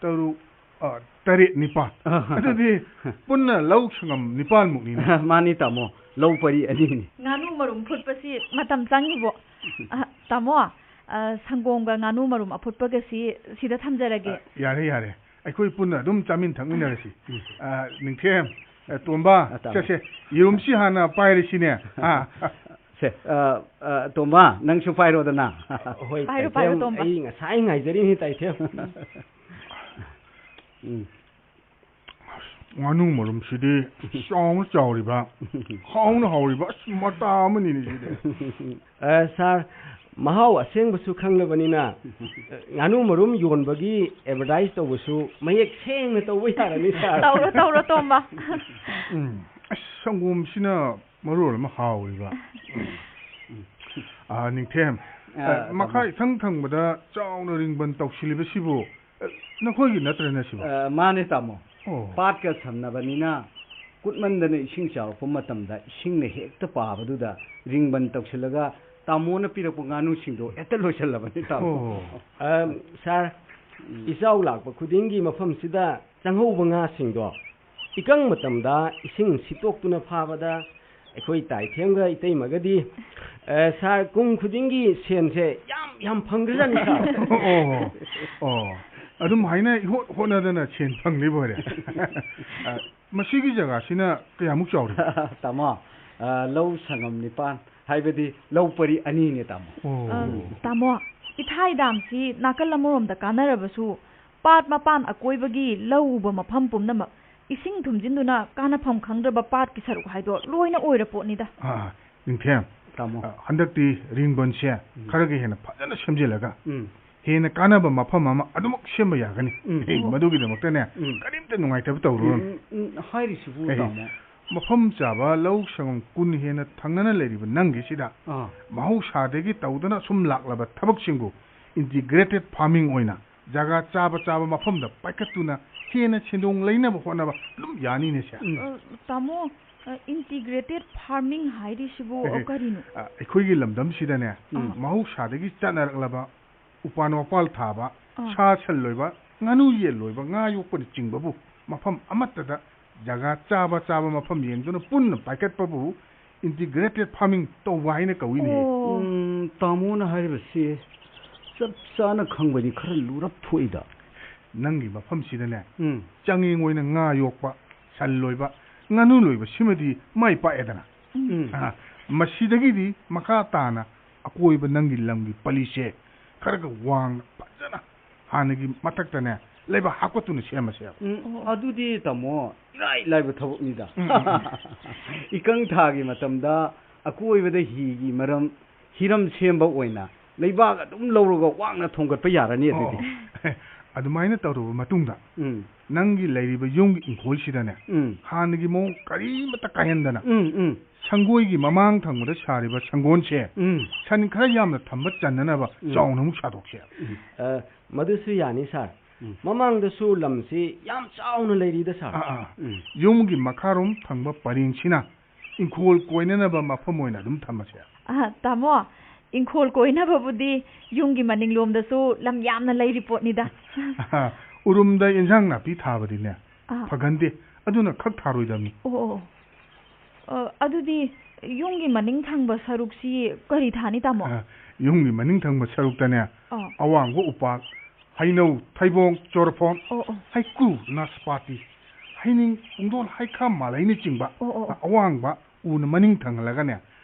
ꯇꯔꯨꯛ, ꯑ, ꯇꯔꯦꯠ, ꯅꯤꯄꯥꯜ꯫ ꯑꯗꯨꯗꯤ ꯄꯨꯟꯅ ꯂꯧ ꯁꯪꯉꯝ ꯅꯤꯄꯥꯜꯃꯨꯛꯅꯤꯅꯦ꯫ ꯃꯥꯅꯤ, ꯇꯥꯃꯣ꯫ ꯂꯧ ꯄꯔꯤ ꯑꯅꯤꯅꯤ꯫ ꯉꯥꯅꯨ ꯃꯔꯨꯝ ꯐꯨꯠꯄꯁꯤ ꯃꯇꯝ ꯆꯪꯉꯤꯕꯣ? ꯑ, ꯇꯥꯃꯣ, ꯑ, ꯁꯪꯒꯣꯝꯒ ꯉꯥꯅꯨ ꯃꯔꯨꯝ ꯑꯐꯨꯠꯄꯒꯁꯤ ꯁꯤꯗ ꯊꯝꯖꯔꯒꯦ꯫ ꯑ, ꯌꯥꯔꯦ, ꯌꯥꯔꯦ꯫ ꯑꯩꯈꯣꯏ ꯄꯨꯟꯅ ꯑꯗꯨꯝ ꯆꯥꯃꯤꯟ ꯊꯛꯃꯤꯟꯅꯔꯁꯤ꯫ ꯎꯝ꯫ ꯑ, ꯅꯤꯡꯊꯦꯝ, ꯑ, ꯇꯣꯝꯕ, ꯑ, ꯇꯥꯃꯣ꯫ ꯁꯦ, ꯁꯦ, ꯌꯦꯔꯨꯝꯁꯤ ꯍꯥꯟꯅ ꯄꯥꯏꯔꯁꯤꯅꯦ꯫ ꯑ, ꯁꯦ, ꯑ, ꯑ, ꯇꯣꯝꯕ, ꯅꯪꯁꯨ ꯄꯥꯏꯔꯣꯗꯅ꯫ ꯍꯣꯏ, ꯄꯥꯏꯔꯣ, ꯄꯥꯏꯔꯣ, ꯇꯥꯏꯊꯦꯝ, ꯇꯣꯝꯕ꯫ ꯑꯩ ꯉꯁꯥꯏ ꯉꯥꯏꯖꯔꯤꯅꯤ, ꯇꯥꯏꯊꯦꯝ꯫ ꯎꯝ꯫ ꯉꯥꯅꯨ ꯃꯔꯨꯝꯁꯤꯗꯤ ꯆꯥꯎꯅ ꯆꯥꯎꯔꯤꯕ, ꯍꯥꯎꯅ ꯍꯥꯎꯔꯤꯕ, ꯑꯁ, ꯃꯇꯥ ꯑꯃꯅꯤꯅꯦ ꯁꯤꯗꯤ꯫ ꯑ, ꯁꯥꯔ, ꯃꯍꯥꯎ ꯑꯁꯦꯡꯕꯁꯨ ꯈꯪꯂꯕꯅꯤꯅ, ꯑ, ꯉꯥꯅꯨ ꯃꯔꯨꯝ ꯌꯣꯟꯕꯒꯤ ꯑꯦꯗꯚꯔꯇꯥꯏꯁ ꯇꯧꯕꯁꯨ ꯃꯌꯦꯛ ꯁꯦꯡꯅ ꯇꯧꯕ ꯌꯥꯔꯅꯤ, ꯁꯥꯔ꯫ ꯇꯧꯔꯣ, ꯇꯧꯔꯣ, ꯇꯣꯝꯕ꯫ ꯎꯝ, ꯑꯁ, ꯁꯪꯒꯣꯝꯁꯤꯅ ꯃꯔꯣꯜ ꯑꯃ ꯍꯥꯎꯔꯤꯕ꯫ ꯑ, ꯅꯤꯡꯊꯦꯝ, ꯑ, ꯑ, ꯃꯈꯥ ꯇꯥꯃꯣ꯫ ꯏꯊꯪ ꯊꯪꯕꯗ ꯆꯥꯎꯅ ꯔꯤꯡꯕꯟ ꯇꯧꯁꯤꯜꯂꯤꯕꯁꯤꯕꯨ, ꯑ, ꯅꯈꯣꯏꯒꯤ ꯅꯠꯇ꯭ꯔꯅꯦ ꯁꯤꯕꯣ? ꯑ, ꯃꯥꯅꯦ, ꯇꯥꯃꯣ꯫ ꯑꯣ꯫ ꯄꯥꯠꯀ ꯁꯝꯅꯕꯅꯤꯅ ꯀꯨꯠꯃꯟꯗꯅ ꯏꯁꯤꯡ ꯆꯥꯎꯔꯛꯄ ꯃꯇꯝꯗ ꯏꯁꯤꯡꯅ ꯍꯦꯛꯇ ꯄꯥꯕꯗꯨꯗ ꯔꯤꯡꯕꯟ ꯇꯧꯁꯤꯜꯂꯒ ꯇꯥꯃꯣꯅ ꯄꯤꯔꯛꯄ ꯉꯥꯅꯨꯁꯤꯡꯗꯣ ꯍꯦꯛꯇ ꯂꯣꯏꯁꯤꯜꯂꯕꯅꯤ, ꯇꯥꯃꯣ꯫ ꯑꯣ꯫ ꯑ, ꯁꯥꯔ, ꯎꯝ꯫ ꯏꯆꯥꯎ ꯂꯥꯛꯄ ꯈꯨꯗꯤꯡꯒꯤ ꯃꯐꯝꯁꯤꯗ ꯆꯪꯍꯧꯕ ꯉꯥꯁꯤꯡꯗꯣ ꯏꯀꯪ ꯃꯇꯝꯗ ꯏꯁꯤꯡ ꯁꯤꯠꯇꯣꯛꯇꯨꯅ ꯐꯥꯕꯗ ꯑꯩꯈꯣꯏ ꯇꯥꯏꯊꯦꯝꯒ ꯏꯇꯩꯃꯒꯗꯤ, ꯑ, ꯁꯥꯔ, ꯀꯨꯝ ꯈꯨꯗꯤꯡꯒꯤ ꯁꯦꯟꯁꯦ ꯌꯥꯝ, ꯌꯥꯝ ꯐꯪꯈ꯭ꯔꯖꯥꯠꯅꯤ, ꯁꯥꯔ꯫ ꯑꯣ, ꯑꯣ꯫ ꯑꯗꯨꯝ ꯍꯥꯏꯅ ꯏꯍꯣꯠ ꯍꯣꯠꯅꯗꯅ ꯁꯦꯟ ꯐꯪꯂꯤꯕ ꯑꯣꯏꯔꯦ꯫ ꯑ, ꯃꯁꯤꯒꯤ ꯖꯒꯥꯁꯤꯅ ꯀꯌꯥꯃꯨꯛ ꯆꯥꯎꯔꯤ? ꯇꯥꯃꯣ, ꯑ, ꯂꯧ ꯁꯪꯉꯝ ꯅꯤꯄꯥꯟ, ꯍꯥꯏꯕꯗꯤ ꯂꯧ ꯄꯔꯤ ꯑꯅꯤꯅꯦ, ꯇꯥꯃꯣ꯫ ꯑꯣ꯫ ꯑ, ꯇꯥꯃꯣ, ꯏꯊꯥꯏ ꯗꯥꯝꯁꯤ ꯅꯥꯀꯜ ꯑꯃꯔꯣꯝꯗ ꯀꯥꯟꯅꯔꯕꯁꯨ, ꯄꯥꯠ ꯃꯄꯥꯟ ꯑꯀꯣꯏꯕꯒꯤ ꯂꯧ ꯎꯕ ꯃꯐꯝ ꯄꯨꯝꯅꯃꯛ ꯏꯁꯤꯡ ꯊꯨꯝꯖꯤꯟꯗꯨꯅ ꯀꯥꯟꯅꯐꯝ ꯈꯪꯗ꯭ꯔꯕ ꯄꯥꯠꯀꯤ ꯁꯔꯨꯛ ꯍꯥꯏꯗꯣ ꯂꯣꯏꯅ ꯑꯣꯏꯔ ꯄꯣꯠꯅꯤꯗ꯫ ꯑꯥ, ꯅꯤꯡꯊꯦꯝ, ꯇꯥꯃꯣ꯫ ꯑ, ꯍꯟꯗꯛꯇꯤ ꯔꯤꯡꯕꯟꯁꯦ ꯎꯝ꯫ ꯈꯔꯒ ꯍꯦꯟꯅ ꯐꯖꯅ ꯁꯦꯝꯖꯤꯜꯂꯒ ꯎꯝ꯫ ꯍꯦꯟꯅ ꯀꯥꯟꯅꯕ ꯃꯐꯝ ꯑꯃ ꯑꯗꯨꯃꯛ ꯁꯦꯝꯕ ꯌꯥꯒꯅꯤ꯫ ꯎꯝ꯫ ꯑꯦ, ꯃꯗꯨꯒꯤꯗꯃꯛꯇꯅꯦ ꯎꯝ꯫ ꯀꯔꯤꯝꯇ ꯅꯨꯡꯉꯥꯏꯇꯕ ꯇꯧꯔꯨꯔꯅꯨ꯫ ꯎꯝ, ꯎꯝ, ꯎꯝ, ꯍꯥꯏꯔꯤꯁꯤꯕꯨ ꯑꯦ, ꯇꯥꯃꯣ꯫ ꯃꯐꯝ ꯆꯥꯕ ꯂꯧ ꯁꯪꯒꯝ ꯀꯨꯟ ꯍꯦꯟꯅ ꯊꯪꯅꯅ ꯂꯩꯔꯤꯕ ꯅꯪꯒꯤꯁꯤꯗ ꯑꯥ꯫ ꯃꯍꯧꯁꯥꯗꯒꯤ ꯇꯧꯗꯅ ꯁꯨꯝ ꯂꯥꯛꯂꯕ ꯊꯕꯛꯁꯤꯡꯕꯨ integrated farming ꯑꯣꯏꯅ ꯖꯒꯥ ꯆꯥꯕ ꯆꯥꯕ ꯃꯐꯝꯗ ꯄꯥꯏꯈꯠꯇꯨꯅ ꯍꯦꯟꯅ ꯁꯦꯟꯗꯣꯡ ꯂꯩꯅꯕ ꯍꯣꯠꯅꯕ ꯑꯗꯨꯝ ꯌꯥꯅꯤꯅꯦ ꯁꯦ꯫ ꯎꯝ꯫ ꯑ, ꯇꯥꯃꯣ, ꯑ, integrated farming ꯍꯥꯏꯔꯤꯁꯤꯕꯨ, ꯑ, ꯀꯔꯤꯅꯣ? ꯑ, ꯑꯩꯈꯣꯏꯒꯤ ꯂꯝꯗꯝꯁꯤꯗꯅꯦ, ꯎꯝ꯫ ꯃꯍꯧꯁꯥꯗꯒꯤ ꯆꯠꯅꯔꯛꯂꯕ ꯎꯄꯥꯟ ꯋꯥꯄꯥꯜ ꯊꯥꯕ, ꯑꯥ꯫ ꯁꯥ ꯁꯟ ꯂꯣꯏꯕ, ꯉꯥꯅꯨ ꯌꯦꯟ ꯂꯣꯏꯕ, ꯉꯥ ꯌꯣꯛꯄꯅꯆꯤꯡꯕꯕꯨ ꯃꯐꯝ ꯑꯃꯠꯇꯗ ꯖꯒꯥ ꯆꯥꯕ ꯆꯥꯕ ꯃꯐꯝ ꯌꯦꯡꯗꯨꯅ ꯄꯨꯟꯅ ꯄꯥꯏꯈꯠꯄꯕꯨ integrated farming ꯇꯧꯕ ꯍꯥꯏꯅ ꯀꯧꯏꯅꯦ꯫ ꯑꯣ꯫ ꯎꯝ, ꯇꯥꯃꯣꯅ ꯍꯥꯏꯔꯤꯕꯁꯤ ꯆꯞ ꯆꯥꯅ ꯈꯪꯕꯗꯤ ꯈꯔ ꯂꯨꯔꯞ ꯊꯣꯛꯏꯗ꯫ ꯅꯪꯒꯤ ꯃꯐꯝꯁꯤꯗꯅꯦ, ꯎꯝ꯫ ꯆꯥꯡꯌꯦꯡ ꯑꯣꯏꯅ ꯉꯥ ꯌꯣꯛꯄ, ꯁꯟ ꯂꯣꯏꯕ, ꯉꯥꯅꯨ ꯂꯣꯏꯕ ꯁꯤꯃꯗꯤ ꯃꯥꯏ ꯄꯥꯛꯑꯦꯗꯅ꯫ ꯎꯝ꯫ ꯑ, ꯃꯁꯤꯗꯒꯤꯗꯤ ꯃꯈꯥ ꯇꯥꯅ ꯑꯀꯣꯏꯕ ꯅꯪꯒꯤ ꯂꯝꯒꯤ ꯄꯂꯤꯁꯦ ꯈꯔꯒ ꯋꯥꯡꯅ ꯐꯖꯅ ꯍꯥꯟꯅꯒꯤ ꯃꯊꯛꯇꯅꯦ ꯂꯩꯕꯥꯛ ꯍꯥꯞꯀꯠꯇꯨꯅ ꯁꯦꯝꯃꯁꯦꯕ꯫ ꯎꯝ, ꯑꯣ꯫ ꯑꯗꯨꯗꯤ ꯇꯥꯃꯣ, ꯏꯔꯥꯏ ꯂꯥꯏꯕ ꯊꯕꯛꯅꯤꯗ꯫ ꯎꯝ, ꯎꯝ, ꯎꯝ꯫ ꯏꯀꯪ ꯊꯥꯒꯤ ꯃꯇꯝꯗ ꯑꯀꯣꯏꯕꯗ ꯍꯤꯒꯤ ꯃꯔꯝ, ꯍꯤꯔꯝ ꯁꯦꯝꯕ ꯑꯣꯏꯅ ꯂꯩꯕꯥꯛ ꯑꯗꯨꯝ ꯂꯧꯔꯒ ꯋꯥꯡꯅ ꯊꯣꯡꯒꯠꯄ ꯌꯥꯔꯅꯤ ꯑꯗꯨꯗꯤ꯫ ꯑꯣ, ꯑꯣ꯫ ꯑꯗꯨꯃꯥꯏꯅ ꯇꯧꯔꯕ ꯃꯇꯨꯡꯗ ꯎꯝ꯫ ꯅꯪꯒꯤ ꯂꯩꯔꯤꯕ ꯌꯨꯝꯒꯤ ꯏꯪꯈꯣꯜꯁꯤꯗꯅꯦ, ꯎꯝ꯫ ꯍꯥꯟꯅꯒꯤ ꯃꯑꯣꯡ ꯀꯔꯤꯃꯠꯇ ꯀꯥꯏꯍꯟꯗꯅ, ꯎꯝ, ꯎꯝ꯫ ꯁꯪꯒꯣꯏꯒꯤ ꯃꯃꯥꯡ ꯊꯪꯕꯗ ꯁꯥꯔꯤꯕ ꯁꯪꯒꯣꯟꯁꯦ, ꯎꯝ꯫ ꯁꯟ ꯈꯔ ꯌꯥꯝꯅ ꯊꯝꯕ ꯆꯟꯅꯅꯕ ꯎꯝ꯫ ꯆꯥꯎꯅ ꯑꯃꯨꯛ ꯁꯥꯗꯣꯛꯁꯦ꯫ ꯎꯝ꯫ ꯑ, ꯃꯗꯨꯁꯨ ꯌꯥꯅꯤ, ꯁꯥꯔ꯫ ꯎꯝ꯫ ꯃꯃꯥꯡꯗꯁꯨ ꯂꯝꯁꯤ ꯌꯥꯝ ꯆꯥꯎꯅ ꯂꯩꯔꯤꯗ, ꯁꯥꯔ꯫ ꯑꯥ, ꯑꯥ꯫ ꯎꯝ꯫ ꯌꯨꯝꯒꯤ ꯃꯈꯥꯔꯣꯝ ꯊꯪꯕ ꯄꯔꯦꯡꯁꯤꯅ ꯏꯪꯈꯣꯜ ꯀꯣꯏꯅꯅꯕ ꯃꯐꯝ ꯑꯣꯏꯅ ꯑꯗꯨꯝ ꯊꯝꯃꯁꯦ꯫ ꯑ, ꯇꯥꯃꯣ, ꯏꯪꯈꯣꯜ ꯀꯣꯏꯅꯕꯕꯨꯗꯤ ꯌꯨꯝꯒꯤ ꯃꯅꯤꯡꯂꯣꯝꯗꯁꯨ ꯂꯝ ꯌꯥꯝꯅ ꯂꯩꯔꯤ ꯄꯣꯠꯅꯤꯗ꯫ ꯎꯔꯨꯝꯗ ꯏꯟꯖꯥꯡ ꯅꯥꯄꯤ ꯊꯥꯕꯗꯤꯅꯦ, ꯑꯥ꯫ ꯐꯒꯟꯗꯦ, ꯑꯗꯨꯅ ꯈꯛ ꯊꯥꯔꯣꯏꯗꯕꯅꯤ꯫ ꯑꯣ, ꯑꯣ, ꯑꯣ꯫ ꯑ, ꯑꯗꯨꯗꯤ ꯌꯨꯝꯒꯤ ꯃꯅꯤꯡ ꯊꯪꯕ ꯁꯔꯨꯛꯁꯤ ꯀꯔꯤ ꯊꯥꯅꯤ, ꯇꯥꯃꯣ? ꯑ, ꯌꯨꯝꯒꯤ ꯃꯅꯤꯡ ꯊꯪꯕ ꯁꯔꯨꯛꯇꯅꯦ, ꯑꯥ꯫ ꯑꯋꯥꯡꯕ ꯎꯄꯥꯜ, ꯍꯩꯅꯧ, ꯊꯩꯕꯣꯡ, ꯆꯣꯔꯐꯣꯟ, ꯑꯣ, ꯑꯣ꯫ ꯍꯩꯀ꯭ꯔꯨ, ꯅꯥꯁꯄꯥꯇꯤ, ꯍꯩꯅꯤꯡ, ꯄꯨꯡꯗꯣꯟ, ꯍꯩꯈꯥ, ꯃꯥꯂꯩꯅꯆꯤꯡꯕ, ꯑꯣ, ꯑꯣ, ꯑꯣ꯫ ꯑꯋꯥꯡꯕ ꯎꯅ ꯃꯅꯤꯡ ꯊꯪꯍꯜꯂꯒꯅꯦ,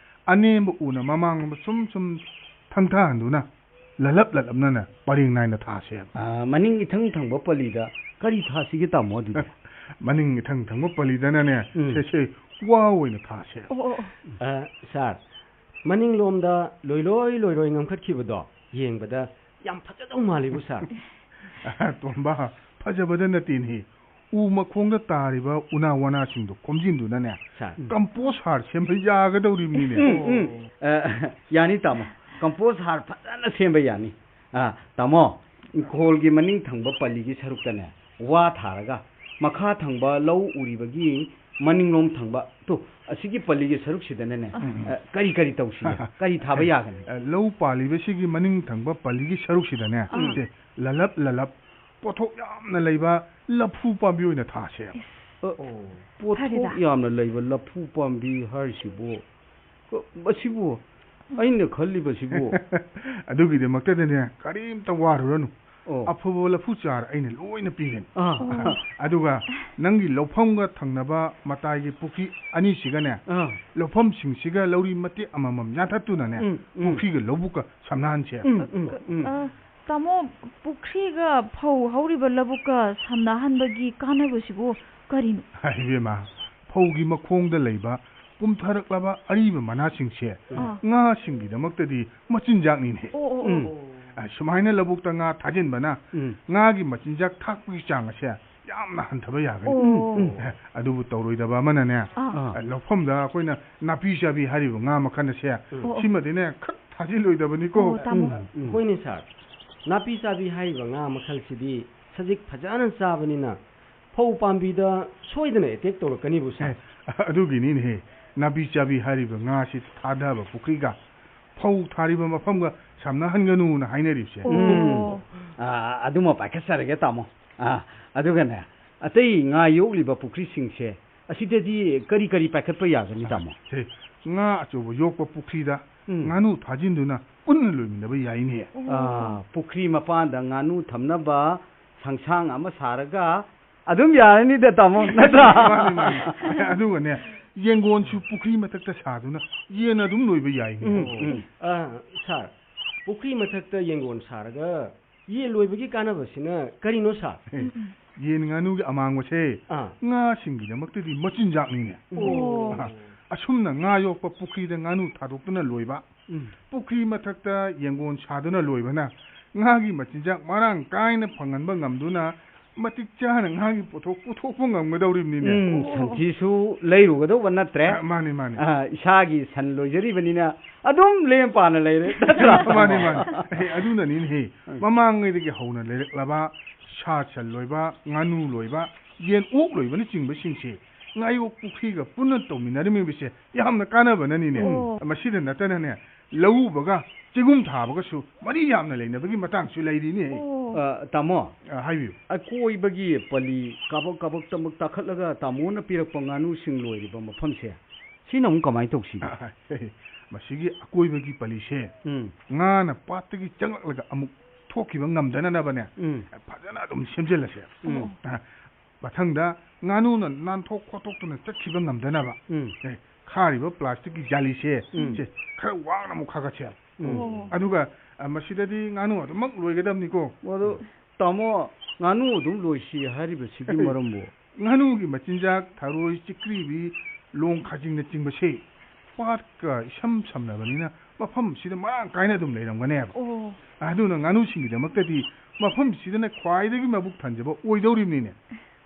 ꯑꯅꯦꯝꯕ ꯎꯅ ꯃꯃꯥꯡꯂꯣꯝꯗ ꯁꯨꯝ ꯁꯨꯝ ꯊꯪꯊꯍꯟꯗꯨꯅ ꯂꯜꯂꯞ ꯂꯜꯂꯞꯅꯅꯦ ꯄꯔꯦꯡ ꯅꯥꯏꯅ ꯊꯥꯁꯦꯕ꯫ ꯑ, ꯃꯅꯤꯡ ꯏꯊꯪ ꯊꯪꯕ ꯄꯂꯤꯗ ꯀꯔꯤ ꯊꯥꯁꯤꯒꯦ, ꯇꯥꯃꯣ, ꯑꯗꯨꯗꯤ? ꯃꯅꯤꯡ ꯏꯊꯪ ꯊꯪꯕ ꯄꯂꯤꯗꯅꯅꯦ, ꯎꯝ꯫ ꯁꯦ, ꯁꯦ, ꯋꯥ ꯑꯣꯏꯅ ꯊꯥꯁꯦꯕ꯫ ꯑꯣ, ꯑꯣ, ꯑꯣ꯫ ꯑ, ꯁꯥꯔ, ꯃꯅꯤꯡꯂꯣꯝꯗ ꯂꯣꯏꯔꯣꯏ ꯂꯣꯏꯔꯣꯏ ꯉꯝꯈꯠꯈꯤꯕꯗꯣ ꯌꯦꯡꯕꯗ ꯌꯥꯝ ꯐꯖꯗꯧ ꯃꯥꯜꯂꯤꯕꯨ, ꯁꯥꯔ꯫ ꯇꯣꯝꯕ, ꯐꯖꯕꯗ ꯅꯠꯇꯦꯅꯦ꯫ ꯎ ꯃꯈꯣꯡꯗ ꯇꯥꯔꯤꯕ ꯎꯅꯥ ꯋꯥꯅꯥꯁꯤꯡꯗꯣ ꯈꯣꯝꯖꯤꯟꯗꯨꯅꯅꯦ, ꯁꯥꯔ꯫ ꯀꯝꯄꯣꯁ ꯍꯥꯔ ꯁꯦꯝꯕ ꯌꯥꯒꯗꯧꯔꯤꯕꯅꯤꯅꯦ꯫ ꯎꯝ, ꯎꯝ꯫ ꯑ, ꯌꯥꯅꯤ, ꯇꯥꯃꯣ꯫ ꯀꯝꯄꯣꯁ ꯍꯥꯔ ꯐꯖꯅ ꯁꯦꯝꯕ ꯌꯥꯅꯤ꯫ ꯑ, ꯇꯥꯃꯣ, ꯏꯪꯈꯣꯜꯒꯤ ꯃꯅꯤꯡ ꯊꯪꯕ ꯄꯜꯂꯤꯒꯤ ꯁꯔꯨꯛꯇꯅꯦ, ꯋꯥ ꯊꯥꯔꯒ, ꯃꯈꯥ ꯊꯪꯕ ꯂꯧ ꯎꯔꯤꯕꯒꯤ ꯃꯅꯤꯡꯂꯣꯝ ꯊꯪꯕ, ꯇꯨ, ꯑꯁꯤꯒꯤ ꯄꯜꯂꯤꯒꯤ ꯁꯔꯨꯛꯁꯤꯗꯅꯅꯦ, ꯎꯝ꯫ ꯑ, ꯀꯔꯤ ꯀꯔꯤ ꯇꯧꯁꯤꯒꯦ? ꯀꯔꯤ ꯊꯥꯕ ꯌꯥꯒꯅꯤ? ꯑ, ꯂꯧ ꯄꯥꯜꯂꯤꯕꯁꯤꯒꯤ ꯃꯅꯤꯡ ꯊꯪꯕ ꯄꯜꯂꯤꯒꯤ ꯁꯔꯨꯛꯁꯤꯗꯅꯦ, ꯎꯝ꯫ ꯁꯦ, ꯂꯂꯞ ꯂꯂꯞ ꯄꯣꯠꯊꯣꯛ ꯌꯥꯝꯅ ꯂꯩꯕ ꯂꯐꯨ ꯄꯥꯝꯕꯤ ꯑꯣꯏꯅ ꯊꯥꯁꯦ꯫ ꯑ, ꯑꯣ꯫ ꯄꯣꯠꯊꯣꯛ ꯐꯔꯦꯗ꯫ ꯌꯥꯝꯅ ꯂꯩꯕ ꯂꯐꯨ ꯄꯥꯝꯕꯤ ꯍꯥꯏꯔꯤꯁꯤꯕꯨ, ꯀ-, ꯃꯁꯤꯕꯨ ꯑꯩꯅ ꯈꯜꯂꯤꯕꯁꯤꯕꯨ꯫ ꯑꯗꯨꯒꯤꯗꯃꯛꯇꯗꯅꯦ, ꯀꯔꯤꯝꯇ ꯋꯥꯔꯨꯔꯅꯨ꯫ ꯑꯣ꯫ ꯑꯐꯕ ꯂꯐꯨ ꯆꯥꯔ ꯑꯩꯅ ꯂꯣꯏꯅ ꯄꯤꯒꯅꯤ꯫ ꯑꯥ꯫ ꯑꯣ꯫ ꯑꯗꯨꯒ ꯅꯪꯒꯤ ꯂꯧꯐꯝꯒ ꯊꯪꯅꯕ ꯃꯇꯥꯏꯒꯤ ꯄꯨꯈ꯭ꯔꯤ ꯑꯅꯤꯁꯤꯒꯅꯦ, ꯑꯥ꯫ ꯂꯧꯐꯝꯁꯤꯡꯁꯤꯒ ꯂꯧꯔꯤ ꯃꯇꯦꯛ ꯑꯃꯃꯝ ꯌꯥꯟꯊꯠꯇꯨꯅꯅꯦ, ꯎꯝ, ꯎꯝ꯫ ꯄꯨꯈ꯭ꯔꯤꯒ ꯂꯧꯕꯨꯛꯀ ꯁꯝꯅꯍꯟꯁꯦ꯫ ꯎꯝ, ꯎꯝ, ꯎꯝ꯫ ꯑ, ꯇꯥꯃꯣ, ꯄꯨꯈ꯭ꯔꯤꯒ ꯐꯧ ꯍꯧꯔꯤꯕ ꯂꯧꯕꯨꯛꯀ ꯁꯝꯅꯍꯟꯕꯒꯤ ꯀꯥꯟꯅꯕꯁꯤꯕꯨ ꯀꯔꯤꯅꯣ? ꯏꯕꯦꯝꯃ, ꯐꯧꯒꯤ ꯃꯈꯣꯡꯗ ꯂꯩꯕ ꯄꯨꯝꯊꯔꯛꯂꯕ ꯑꯔꯤꯕ ꯃꯅꯥꯁꯤꯡꯁꯦ ꯑꯥ꯫ ꯉꯥꯁꯤꯡꯒꯤꯗꯃꯛꯇꯗꯤ ꯃꯆꯤꯟꯖꯥꯛꯅꯤꯅꯦ꯫ ꯑꯣ, ꯑꯣ, ꯑꯣ, ꯎꯝ꯫ ꯑꯣ꯫ ꯑ, ꯁꯨꯃꯥꯏꯅ ꯂꯧꯕꯨꯛꯇ ꯉꯥ ꯊꯥꯖꯤꯟꯕꯅ ꯎꯝ꯫ ꯉꯥꯒꯤ ꯃꯆꯤꯟꯖꯥꯛ ꯊꯥꯛꯄꯒꯤ ꯆꯥꯡ ꯑꯁꯦ ꯌꯥꯝꯅ ꯍꯟꯊꯕ ꯌꯥꯒꯅꯤ꯫ ꯑꯣ꯫ ꯎꯝ꯫ ꯑꯦ, ꯑꯗꯨꯕꯨ ꯇꯧꯔꯣꯏꯗꯕ ꯑꯃꯅꯅꯦ, ꯑꯥ꯫ ꯑ, ꯂꯧꯐꯝꯗ ꯑꯩꯈꯣꯏꯅ ꯅꯥꯄꯤ ꯆꯥꯕꯤ ꯍꯥꯏꯔꯤꯕ ꯉꯥ ꯃꯈꯜ ꯑꯁꯦ, ꯎꯝ꯫ ꯑꯣ, ꯑꯣ꯫ ꯁꯤꯃꯗꯤꯅꯦ ꯈꯛ ꯊꯥꯖꯤꯜꯂꯣꯏꯗꯕꯅꯤꯀꯣ꯫ ꯑꯣ, ꯇꯥꯃꯣ꯫ ꯎꯝ, ꯎꯝ꯫ ꯍꯣꯏꯅꯦ, ꯁꯥꯔ꯫ ꯅꯥꯄꯤ ꯆꯥꯕꯤ ꯍꯥꯏꯔꯤꯕ ꯉꯥ ꯃꯈꯜꯁꯤꯗꯤ ꯁꯖꯤꯛ ꯐꯖꯅ ꯆꯥꯕꯅꯤꯅ ꯐꯧ ꯄꯥꯝꯕꯤꯗ ꯁꯣꯏꯗꯅ ꯑꯦꯇꯦꯛ ꯇꯧꯔꯛꯀꯅꯤꯕꯨ, ꯁꯥꯔ꯫ ꯑꯦ, ꯑꯗꯨꯒꯤꯅꯤꯅꯦꯍꯦ, ꯅꯥꯄꯤ ꯆꯥꯕꯤ ꯍꯥꯏꯔꯤꯕ ꯉꯥꯁꯤ ꯊꯥꯗꯕ ꯄꯨꯈ꯭ꯔꯤꯒ ꯐꯧ ꯊꯥꯔꯤꯕ ꯃꯐꯝꯒ ꯁꯝꯅꯍꯟꯒꯅꯨꯅ ꯍꯥꯏꯅꯔꯤꯕꯁꯦ꯫ ꯎꯝ꯫ ꯑꯣ꯫ ꯑꯥ, ꯑꯗꯨꯃ ꯄꯥꯏꯈꯠꯆꯔꯒꯦ, ꯇꯥꯃꯣ꯫ ꯑꯥ, ꯑꯗꯨꯒꯅꯦ, ꯑꯇꯩ ꯉꯥ ꯌꯣꯛꯂꯤꯕ ꯄꯨꯈ꯭ꯔꯤꯁꯤꯡꯁꯦ, ꯑꯁꯤꯗꯗꯤ ꯀꯔꯤ ꯀꯔꯤ ꯄꯥꯏꯈꯠꯄ ꯌꯥꯒꯅꯤ, ꯇꯥꯃꯣ? ꯁꯦ, ꯉꯥ ꯑꯆꯧꯕ ꯌꯣꯛꯄ ꯄꯨꯈ꯭ꯔꯤꯗ ꯎꯝ꯫ ꯉꯥꯅꯨ ꯊꯥꯖꯤꯟꯗꯨꯅ ꯄꯨꯟꯅ ꯂꯣꯏꯃꯤꯟꯅꯕ ꯌꯥꯏꯅꯦ꯫ ꯑꯥ, ꯄꯨꯈ꯭ꯔꯤ ꯃꯄꯥꯟꯗ ꯉꯥꯅꯨ ꯊꯝꯅꯕ ꯁꯪꯁꯥꯡ ꯑꯃ ꯁꯥꯔꯒ ꯑꯗꯨꯝ ꯌꯥꯔꯅꯤꯗ, ꯇꯥꯃꯣ, ꯅꯠꯇ꯭ꯔꯥ? ꯃꯥꯅꯤ, ꯃꯥꯅꯤ꯫ ꯑꯗꯨꯒꯅꯦ, ꯌꯦꯡꯒꯣꯟꯁꯨ ꯄꯨꯈ꯭ꯔꯤ ꯃꯊꯛꯇ ꯁꯥꯗꯨꯅ ꯌꯦꯟ ꯑꯗꯨꯝ ꯂꯣꯏꯕ ꯌꯥꯏꯅꯦ꯫ ꯎꯝ, ꯎꯝ꯫ ꯑꯥ, ꯁꯥꯔ, ꯄꯨꯈ꯭ꯔꯤ ꯃꯊꯛꯇ ꯌꯦꯡꯒꯣꯟ ꯁꯥꯔꯒ ꯌꯦꯟ ꯂꯣꯏꯕꯒꯤ ꯀꯥꯟꯅꯕꯁꯤꯅ ꯀꯔꯤꯅꯣ, ꯁꯥꯔ? ꯑꯦ, ꯎꯝ, ꯎꯝ꯫ ꯌꯦꯟ ꯉꯥꯅꯨꯒꯤ ꯑꯃꯥꯡꯕꯁꯦ ꯑꯥ꯫ ꯉꯥꯁꯤꯡꯒꯤꯗꯃꯛꯇꯗꯤ ꯃꯆꯤꯟꯖꯥꯛꯅꯤꯅꯦ꯫ ꯑꯣ꯫ ꯑꯥ, ꯑꯁꯨꯝꯅ ꯉꯥ ꯌꯣꯛꯄ ꯄꯨꯈ꯭ꯔꯤꯗ ꯉꯥꯅꯨ ꯊꯥꯗꯣꯛꯇꯨꯅ ꯂꯣꯏꯕ, ꯎꯝ꯫ ꯄꯨꯈ꯭ꯔꯤ ꯃꯊꯛꯇ ꯌꯦꯡꯒꯣꯟ ꯁꯥꯗꯨꯅ ꯂꯣꯏꯕꯅ ꯉꯥꯒꯤ ꯃꯆꯤꯟꯖꯥꯛ ꯃꯔꯥꯡ ꯀꯥꯏꯅ ꯐꯪꯍꯟꯕ ꯉꯝꯗꯨꯅ ꯃꯇꯤꯛ ꯆꯥꯅ ꯉꯥꯒꯤ ꯄꯣꯠꯊꯣꯛ ꯄꯨꯊꯣꯛꯄ ꯉꯝꯒꯗꯧꯔꯤꯕꯅꯤꯅꯦ꯫ ꯎꯝ, ꯑꯣ꯫ ꯁꯟꯊꯤꯁꯨ ꯂꯩꯔꯨꯒꯗꯧꯕ ꯅꯠꯇ꯭ꯔꯦ꯫ ꯑ, ꯃꯥꯅꯤ, ꯃꯥꯅꯤ꯫ ꯑ, ꯏꯁꯥꯒꯤ ꯁꯟ ꯂꯣꯏꯖꯔꯤꯕꯅꯤꯅ ꯑꯗꯨꯝ ꯂꯦꯝ ꯄꯥꯅ ꯂꯩꯔꯦ, ꯅꯠꯇ꯭ꯔꯥ? ꯃꯥꯅꯤ, ꯃꯥꯅꯤ꯫ ꯑꯦ, ꯑꯗꯨꯅꯅꯤꯅꯦꯍꯦ꯫ ꯎꯝ꯫ ꯃꯃꯥꯡꯉꯩꯗꯒꯤ ꯍꯧꯅ ꯂꯩꯔꯛꯂꯕ ꯁꯥ ꯁꯟ ꯂꯣꯏꯕ, ꯉꯥꯅꯨ ꯂꯣꯏꯕ, ꯌꯦꯟ ꯑꯣꯛ ꯂꯣꯏꯕꯅꯆꯤꯡꯕꯁꯤꯡꯁꯦ ꯉꯥꯌꯣꯛ ꯄꯨꯈ꯭ꯔꯤꯒ ꯄꯨꯟꯅ ꯇꯧꯃꯤꯟꯅꯔꯝꯃꯤꯕꯁꯦ ꯌꯥꯝꯅ ꯀꯥꯟꯅꯕꯅꯅꯤꯅꯦ꯫ ꯑꯣ꯫ ꯃꯁꯤꯗ ꯅꯠꯇꯅꯅꯦ, ꯂꯧ ꯎꯕꯒ ꯆꯦꯡꯒꯨꯝ ꯊꯥꯕꯒꯁꯨ ꯃꯔꯤ ꯌꯥꯝꯅ ꯂꯩꯅꯕꯒꯤ ꯃꯇꯥꯡꯁꯨ ꯂꯩꯔꯤꯅꯦ꯫ ꯑꯣ꯫ ꯑ, ꯇꯥꯃꯣ, ꯑ, ꯍꯥꯏꯕꯤꯌꯨ꯫ ꯑꯀꯣꯏꯕꯒꯤ ꯄꯜꯂꯤ ꯀꯥꯕꯛ ꯀꯥꯕꯛ ꯇꯃꯛ ꯇꯥꯈꯠꯂꯒ ꯇꯥꯃꯣꯅ ꯄꯤꯔꯛꯄ ꯉꯥꯅꯨꯁꯤꯡ ꯂꯣꯏꯔꯤꯕ ꯃꯐꯝꯁꯦ, ꯁꯤꯅ ꯑꯃꯨꯛ ꯀꯃꯥꯏꯅ ꯇꯧꯁꯤꯒꯦ? ꯃꯁꯤꯒꯤ ꯑꯀꯣꯏꯕꯒꯤ ꯄꯜꯂꯤꯁꯦ ꯎꯝ꯫ ꯉꯥꯅ ꯄꯥꯠꯇꯒꯤ ꯆꯪꯂꯛꯂꯒ ꯑꯃꯨꯛ ꯊꯣꯛꯈꯤꯕ ꯉꯝꯗꯅꯅꯕꯅꯦ, ꯎꯝ꯫ ꯐꯖꯅ ꯑꯗꯨꯝ ꯁꯦꯝꯖꯤꯜꯂꯁꯦ꯫ ꯎꯝ꯫ ꯑ, ꯃꯊꯪꯗ ꯉꯥꯅꯨꯅ ꯅꯥꯟꯊꯣꯛ ꯈꯣꯠꯇꯣꯛꯇꯨꯅ ꯆꯠꯈꯤꯕ ꯉꯝꯗꯅꯕ, ꯎꯝ꯫ ꯑꯦ, ꯈꯥꯔꯤꯕ ꯄ꯭ꯂꯥꯁꯇꯤꯛꯀꯤ ꯖꯥꯂꯤꯁꯦ, ꯎꯝ꯫ ꯁꯦ ꯈꯔ ꯋꯥꯡꯅ ꯑꯃꯨꯛ ꯈꯥꯒꯠꯁꯦ꯫ ꯎꯝ꯫ ꯑꯣ꯫ ꯑꯗꯨꯒ, ꯑ, ꯃꯁꯤꯗꯗꯤ ꯉꯥꯅꯨ ꯑꯗꯨꯃꯛ ꯂꯣꯏꯒꯗꯕꯅꯤꯀꯣ꯫ ꯑꯗꯣ ꯇꯥꯃꯣ, ꯉꯥꯅꯨ ꯑꯗꯨꯝ ꯂꯣꯏꯁꯤ ꯍꯥꯏꯔꯤꯕꯁꯤꯒꯤ ꯃꯔꯝꯕꯨ? ꯉꯥꯅꯨꯒꯤ ꯃꯆꯤꯟꯖꯥꯛ, ꯊꯔꯣꯏ, ꯆꯤꯛꯀ꯭ꯔꯤꯕꯤ, ꯂꯣꯡ ꯈꯥꯖꯤꯡꯅꯆꯤꯡꯕꯁꯦ ꯄꯥꯠꯀ ꯏꯁꯝ ꯁꯝꯅꯕꯅꯤꯅ ꯃꯐꯝꯁꯤꯗ ꯃꯔꯥꯡ ꯀꯥꯏꯅ ꯑꯗꯨꯝ ꯂꯩꯔꯝꯒꯅꯦꯕ꯫ ꯑꯣ꯫ ꯑꯗꯨꯅ ꯉꯥꯅꯨꯁꯤꯡꯒꯤꯗꯃꯛꯇꯗꯤ ꯃꯐꯝꯁꯤꯗꯅ ꯈ꯭ꯋꯥꯏꯗꯒꯤ ꯃꯕꯨꯛ ꯊꯟꯖꯕ ꯑꯣꯏꯗꯧꯔꯤꯕꯅꯤꯅꯦ꯫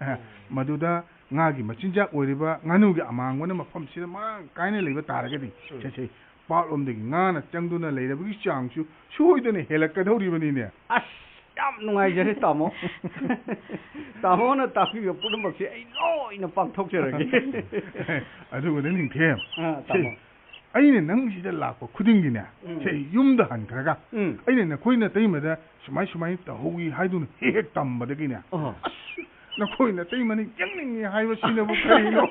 ꯑ, ꯃꯗꯨꯗ ꯉꯥꯒꯤ ꯃꯆꯤꯟꯖꯥꯛ ꯑꯣꯏꯔꯤꯕ ꯉꯥꯅꯨꯒꯤ ꯑꯃꯥꯡꯕꯅ ꯃꯐꯝꯁꯤꯗ ꯃꯔꯥꯡ ꯀꯥꯏꯅ ꯂꯩꯕ ꯇꯥꯔꯒꯗꯤ, ꯎꯝ꯫ ꯁꯦ, ꯁꯦ, ꯄꯥꯠꯂꯣꯝꯗꯒꯤ ꯉꯥꯅ ꯆꯪꯗꯨꯅ ꯂꯩꯔꯕꯒꯤ ꯆꯥꯡꯁꯨ ꯁꯣꯏꯗꯅ ꯍꯦꯜꯂꯛꯀꯗꯧꯔꯤꯕꯅꯤꯅꯦ꯫ ꯑꯁ, ꯌꯥꯝ ꯅꯨꯡꯉꯥꯏꯖꯔꯦ, ꯇꯥꯃꯣ꯫ ꯇꯥꯃꯣꯅ ꯇꯥꯛꯄꯤꯕ ꯄꯨꯝꯅꯃꯛꯁꯦ ꯑꯩ ꯂꯣꯏꯅ ꯄꯥꯡꯊꯣꯛꯆꯔꯒꯦ꯫ ꯑꯗꯨꯒꯅꯦ, ꯅꯤꯡꯊꯦꯝ, ꯑꯥ, ꯁꯦ, ꯇꯥꯃꯣ꯫ ꯑꯩꯅ ꯅꯪꯒꯤꯁꯤꯗ ꯂꯥꯛꯄ ꯈꯨꯗꯤꯡꯒꯤꯅꯦ, ꯎꯝ꯫ ꯁꯦ, ꯌꯨꯝꯗ ꯍꯟꯈ꯭ꯔꯒ, ꯎꯝ꯫ ꯑꯩꯅ ꯅꯈꯣꯏ ꯅꯇꯩꯃꯗ ꯁꯨꯃꯥꯏ ꯁꯨꯃꯥꯏꯅ ꯇꯧꯍꯧꯏ ꯍꯥꯏꯗꯨꯅ ꯍꯦꯛ ꯍꯦꯛ ꯇꯝꯕꯗꯒꯤꯅꯦ, ꯑꯍꯣ꯫ ꯑꯁ, ꯅꯈꯣꯏ ꯅꯇꯩꯃꯅ ꯌꯦꯡꯅꯤꯡꯉꯤ ꯍꯥꯏꯕꯁꯤꯅꯕꯨ ꯀꯔꯤꯅꯣ?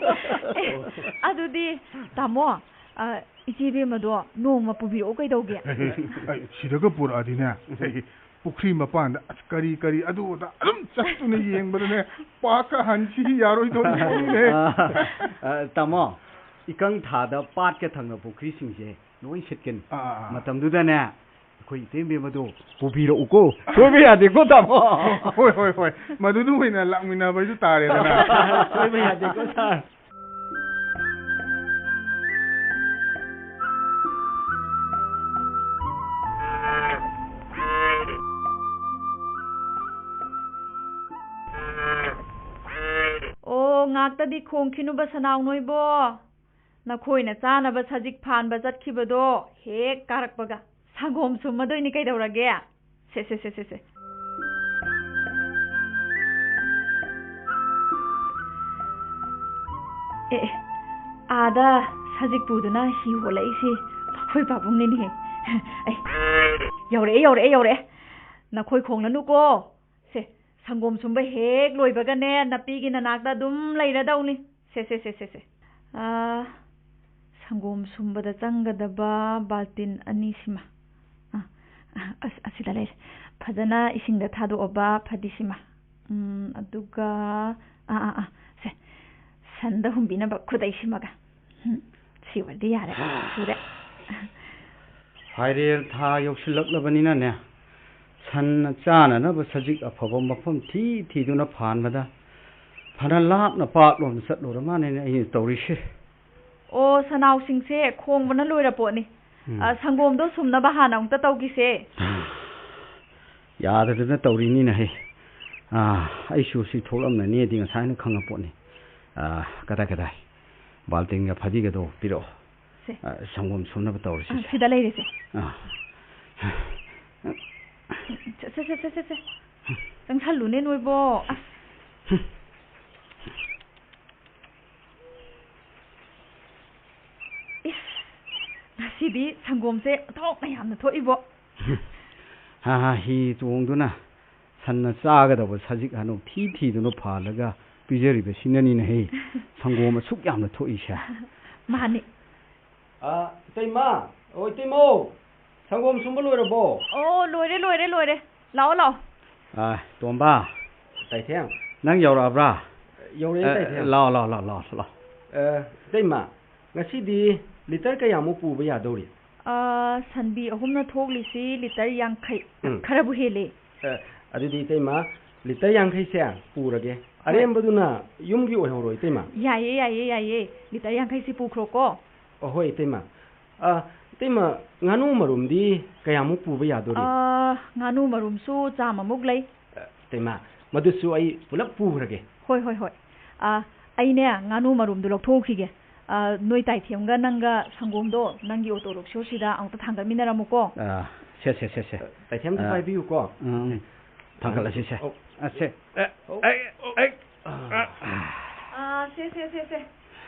ꯑꯦ, ꯑꯗꯨꯗꯤ, ꯇꯥꯃꯣ, ꯑ, ꯏꯆꯦ ꯏꯕꯦꯝꯃꯗꯣ ꯅꯣꯡꯃ ꯄꯨꯕꯤꯔꯛꯎ ꯀꯩꯗꯧꯒꯦ? ꯑꯩ, ꯁꯤꯗꯒ ꯄꯨꯔꯛꯑꯗꯤꯅꯦ, ꯑꯩ ꯄꯨꯈ꯭ꯔꯤ ꯃꯄꯥꯟꯗ ꯑꯁ ꯀꯔꯤ ꯀꯔꯤ ꯑꯗꯨ ꯑꯗꯥ ꯑꯗꯨꯝ ꯆꯠꯇꯨꯅ ꯌꯦꯡꯕꯗꯅꯦ, ꯄꯥꯛꯀ ꯍꯟꯁꯤ ꯌꯥꯔꯣꯏꯗꯧꯔꯤꯅꯦ꯫ ꯑ, ꯑ, ꯇꯥꯃꯣ, ꯏꯀꯪ ꯊꯥꯗ ꯄꯥꯠꯀ ꯊꯪꯅ ꯄꯨꯈ꯭ꯔꯤꯁꯤꯡꯁꯦ ꯂꯣꯏ ꯁꯤꯠꯀꯅꯤ꯫ ꯑꯥ, ꯑꯥ, ꯑꯥ꯫ ꯃꯇꯝꯗꯨꯗꯅꯦ, ꯑꯩꯈꯣꯏ ꯏꯇꯩꯃ ꯏꯕꯦꯝꯃꯗꯣ ꯄꯨꯕꯤꯔꯛꯎꯀꯣ꯫ ꯁꯣꯏꯕ ꯌꯥꯗꯦꯀꯣ, ꯇꯥꯃꯣ꯫ ꯍꯣꯏ, ꯍꯣꯏ, ꯍꯣꯏ꯫ ꯃꯗꯨꯗ ꯑꯣꯏꯅ ꯂꯥꯛꯃꯤꯟꯅꯕ ꯍꯥꯏꯗꯨ ꯇꯥꯔꯦꯗꯅ꯫ ꯁꯣꯏꯕ ꯌꯥꯗꯦꯀꯣ, ꯁꯥꯔ꯫ ꯉꯥꯛꯇꯗꯤ ꯈꯣꯡꯈꯤꯅꯨꯕ ꯁꯅꯥꯎ ꯅꯣꯏꯕꯣ꯫ ꯅꯈꯣꯏꯅ ꯆꯥꯅꯕ ꯁꯖꯤꯛ ꯐꯥꯟꯕ ꯆꯠꯈꯤꯕꯗꯣ ꯍꯦꯛ ꯀꯥꯔꯛꯄꯒ ꯁꯪꯒꯣꯝ ꯁꯨꯝꯃꯗꯣꯏꯅꯤ ꯀꯩꯗꯧꯔꯒꯦ? ꯁꯦ, ꯁꯦ, ꯁꯦ, ꯁꯦ, ꯁꯦ꯫ ꯑꯦ, ꯑꯦ, ꯑꯥꯗ ꯁꯖꯤꯛ ꯄꯨꯗꯨꯅ ꯍꯤ ꯍꯣꯜꯂꯛꯏꯁꯤ ꯃꯈꯣꯏ ꯄꯥꯕꯨꯡꯅꯤꯅꯦꯍꯦ꯫ ꯑꯩ, ꯌꯧꯔꯛꯑꯦ, ꯌꯧꯔꯛꯑꯦ, ꯌꯧꯔꯛꯑꯦ꯫ ꯅꯈꯣꯏ ꯈꯣꯡꯂꯅꯨꯀꯣ꯫ ꯁꯦ, ꯁꯪꯒꯣꯝ ꯁꯨꯝꯕ ꯍꯦꯛ ꯂꯣꯏꯕꯒꯅꯦ, ꯅꯄꯤꯒꯤ ꯅꯅꯥꯛꯇ ꯑꯗꯨꯝ ꯂꯩꯔꯗꯧꯅꯤ꯫ ꯁꯦ, ꯁꯦ, ꯁꯦ, ꯁꯦ, ꯁꯦ꯫ ꯑꯥ, ꯁꯪꯒꯣꯝ ꯁꯨꯝꯕꯗ ꯆꯪꯒꯗꯕ ꯕꯥꯜꯇꯤꯟ ꯑꯅꯤꯁꯤꯃ꯫ ꯑꯥ, ꯑꯁ, ꯑꯁꯤꯗ ꯂꯩꯔꯦ꯫ ꯐꯖꯅ ꯏꯁꯤꯡꯗ ꯊꯥꯗꯣꯛꯑꯕ ꯐꯗꯤꯁꯤꯃ꯫ ꯎꯝ, ꯑꯗꯨꯒ, ꯑꯥ, ꯑꯥ, ꯑꯥ, ꯁꯦ, ꯁꯟꯗ ꯍꯨꯝꯕꯤꯅꯕ ꯈꯨꯗꯩꯁꯤꯃꯒ꯫ ꯎꯝ, ꯁꯤ ꯑꯣꯏꯔꯗꯤ ꯌꯥꯔꯦ꯫ ꯁꯨꯔꯦ꯫ ꯐꯥꯏꯔꯦꯜ ꯊꯥ ꯌꯧꯁꯤꯜꯂꯛꯂꯕꯅꯤꯅꯅꯦ, ꯁꯟꯅ ꯆꯥꯅꯅꯕ ꯁꯖꯤꯛ ꯑꯐꯕ ꯃꯐꯝ ꯊꯤ ꯊꯤꯗꯨꯅ ꯐꯥꯟꯕꯗ ꯐꯅ ꯂꯥꯞꯅ ꯄꯥꯠꯂꯣꯝꯗ ꯆꯠꯂꯨꯔ ꯃꯥꯅꯦꯅꯦ ꯑꯩꯅ ꯇꯧꯔꯤꯁꯦ꯫ ꯑꯣ, ꯁꯅꯥꯎꯁꯤꯡꯁꯦ ꯈꯣꯡꯕꯅ ꯂꯣꯏꯔ ꯄꯣꯠꯅꯤ꯫ ꯎꯝ꯫ ꯑ, ꯁꯪꯒꯣꯝꯗꯣ ꯁꯨꯝꯅꯕ ꯍꯥꯟꯅ ꯑꯃꯨꯛꯇ ꯇꯧꯈꯤꯁꯦ꯫ ꯌꯥꯗꯗꯅ ꯇꯧꯔꯤꯅꯤꯅꯦꯍꯦ꯫ ꯑꯥ, ꯑꯩꯁꯨ ꯁꯤ ꯊꯣꯛꯂꯝꯂꯅꯤꯗꯤ ꯉꯁꯥꯏꯅ ꯈꯪꯉ ꯄꯣꯠꯅꯤ꯫ ꯑꯥ, ꯀꯗꯥꯏ, ꯀꯗꯥꯏ? ꯕꯥꯜꯇꯤꯟꯒ ꯐꯗꯤꯒꯗꯣ ꯄꯤꯔꯛꯑꯣ꯫ ꯁꯦ꯫ ꯑꯥ, ꯁꯪꯒꯣꯝ ꯁꯨꯝꯅꯕ ꯇꯧꯔꯁꯤ, ꯑꯥ, ꯁꯦ꯫ ꯁꯤꯗ ꯂꯩꯔꯦꯁꯦ꯫ ꯑꯥ꯫ ꯁꯦ, ꯁꯦ, ꯁꯦ, ꯁꯦ, ꯁꯦ, ꯁꯦ꯫ ꯆꯪꯁꯜꯂꯨꯅꯦ ꯅꯣꯏꯕꯣ꯫ ꯑꯁ꯫ ꯏꯁ, ꯉꯁꯤꯗꯤ ꯁꯪꯒꯣꯝꯁꯦ ꯑꯣꯟꯊꯣꯛꯅ ꯌꯥꯝꯅ ꯊꯣꯛꯏꯕꯣ꯫ ꯍꯥ ꯍꯥ, ꯍꯤ ꯇꯣꯡꯗꯨꯅ ꯁꯟꯅ ꯆꯥꯒꯗꯕ ꯁꯖꯤꯛ ꯍꯥꯅꯧ ꯊꯤ ꯊꯤꯗꯨꯅ ꯐꯥꯜꯂꯒ ꯄꯤꯖꯔꯤꯕꯁꯤꯅꯅꯤꯅꯦꯍꯦ ꯁꯪꯒꯣꯝ ꯑꯁꯨꯛ ꯌꯥꯝꯅ ꯊꯣꯛꯏꯁꯦ꯫ ꯃꯥꯅꯤ꯫ ꯑ, ꯏꯇꯩꯃ, ꯑꯣ, ꯏꯇꯩꯃꯧ, ꯁꯪꯒꯣꯝ ꯁꯨꯝꯕ ꯂꯣꯏꯔꯕꯣ? ꯑꯣ, ꯂꯣꯏꯔꯦ, ꯂꯣꯏꯔꯦ, ꯂꯣꯏꯔꯦ꯫ ꯂꯥꯛꯑꯣ, ꯂꯥꯛꯑꯣ꯫ ꯑ, ꯇꯣꯝꯕ꯫ ꯇꯥꯏꯊꯦꯝ꯫ ꯅꯪ ꯌꯧꯔꯛꯑꯕ꯭ꯔꯥ? ꯌꯧꯔꯛꯑꯦ, ꯑ, ꯇꯥꯏꯊꯦꯝ꯫ ꯂꯥꯛꯑꯣ, ꯂꯥꯛꯑꯣ, ꯂꯥꯛꯑꯣ, ꯂꯥꯛꯑꯣ, ꯂꯥꯛꯑꯣ꯫ ꯑ, ꯏꯇꯩꯃ, ꯉꯁꯤꯗꯤ ꯂꯤꯇꯔ ꯀꯌꯥꯃꯨꯛ ꯄꯨꯕ ꯌꯥꯗꯧꯔꯤ? ꯑ, ꯁꯟꯕꯤ ꯑꯍꯨꯝꯅ ꯊꯣꯛꯂꯤꯁꯤ ꯂꯤꯇꯔ ꯌꯥꯡꯈꯩ꯫ ꯎꯝ꯫ ꯈꯔꯕꯨ ꯍꯦꯜꯂꯦ꯫ ꯑ, ꯑꯗꯨꯗꯤ ꯏꯇꯩꯃ, ꯂꯤꯇꯔ ꯌꯥꯡꯈꯩꯁꯦ ꯄꯨꯔꯒꯦ꯫ ꯍꯣꯏ꯫ ꯑꯔꯦꯝꯕꯗꯨꯅ ꯌꯨꯝꯒꯤ ꯑꯣꯏꯍꯧꯔꯣ, ꯏꯇꯩꯃ꯫ ꯌꯥꯏꯌꯦ, ꯌꯥꯏꯌꯦ, ꯌꯥꯏꯌꯦ꯫ ꯂꯤꯇꯔ ꯌꯥꯡꯈꯩꯁꯤ ꯄꯨꯈ꯭ꯔꯣꯀꯣ꯫ ꯑ, ꯍꯣꯏ, ꯏꯇꯩꯃ꯫ ꯑ, ꯏꯇꯩꯃ, ꯉꯥꯅꯨ ꯃꯔꯨꯝꯗꯤ ꯀꯌꯥꯃꯨꯛ ꯄꯨꯕ ꯌꯥꯗꯣꯔꯤ? ꯑ, ꯉꯥꯅꯨ ꯃꯔꯨꯝꯁꯨ ꯆꯥꯝꯃꯃꯨꯛ ꯂꯩ꯫ ꯑ, ꯏꯇꯩꯃ, ꯃꯗꯨꯁꯨ ꯑꯩ ꯄꯨꯂꯞ ꯄꯨꯈ꯭ꯔꯒꯦ꯫ ꯍꯣꯏ, ꯍꯣꯏ, ꯍꯣꯏ꯫ ꯑ, ꯑꯩꯅꯦ, ꯉꯥꯅꯨ ꯃꯔꯨꯝꯗꯣ ꯂꯧꯊꯣꯛꯎꯈꯤꯒꯦ꯫ ꯑ, ꯅꯣꯏ ꯇꯥꯏꯊꯦꯝꯒ ꯅꯪꯒ ꯁꯪꯒꯣꯝꯗꯣ ꯅꯪꯒꯤ ꯑꯣꯇꯣ ꯔꯤꯛꯁꯣꯁꯤꯗ ꯑꯃꯨꯛꯇ ꯊꯥꯡꯒꯠꯃꯤꯟꯅꯔꯝꯃꯨꯀꯣ꯫ ꯑ, ꯁꯦ, ꯁꯦ, ꯁꯦ, ꯁꯦ꯫ ꯇꯥꯏꯊꯦꯝꯗ ꯑ, ꯄꯥꯏꯕꯤꯌꯨꯀꯣ꯫ ꯎꯝ, ꯊꯥꯡꯒꯠꯂꯁꯤ, ꯁꯦ꯫ ꯑꯧ꯫ ꯑ, ꯁꯦ꯫ ꯑꯦ, ꯑꯧ, ꯑꯩ, ꯑꯧ꯫ ꯑꯩ꯫ ꯑ, ꯁꯦ, ꯁꯦ, ꯁꯦ, ꯁꯦ꯫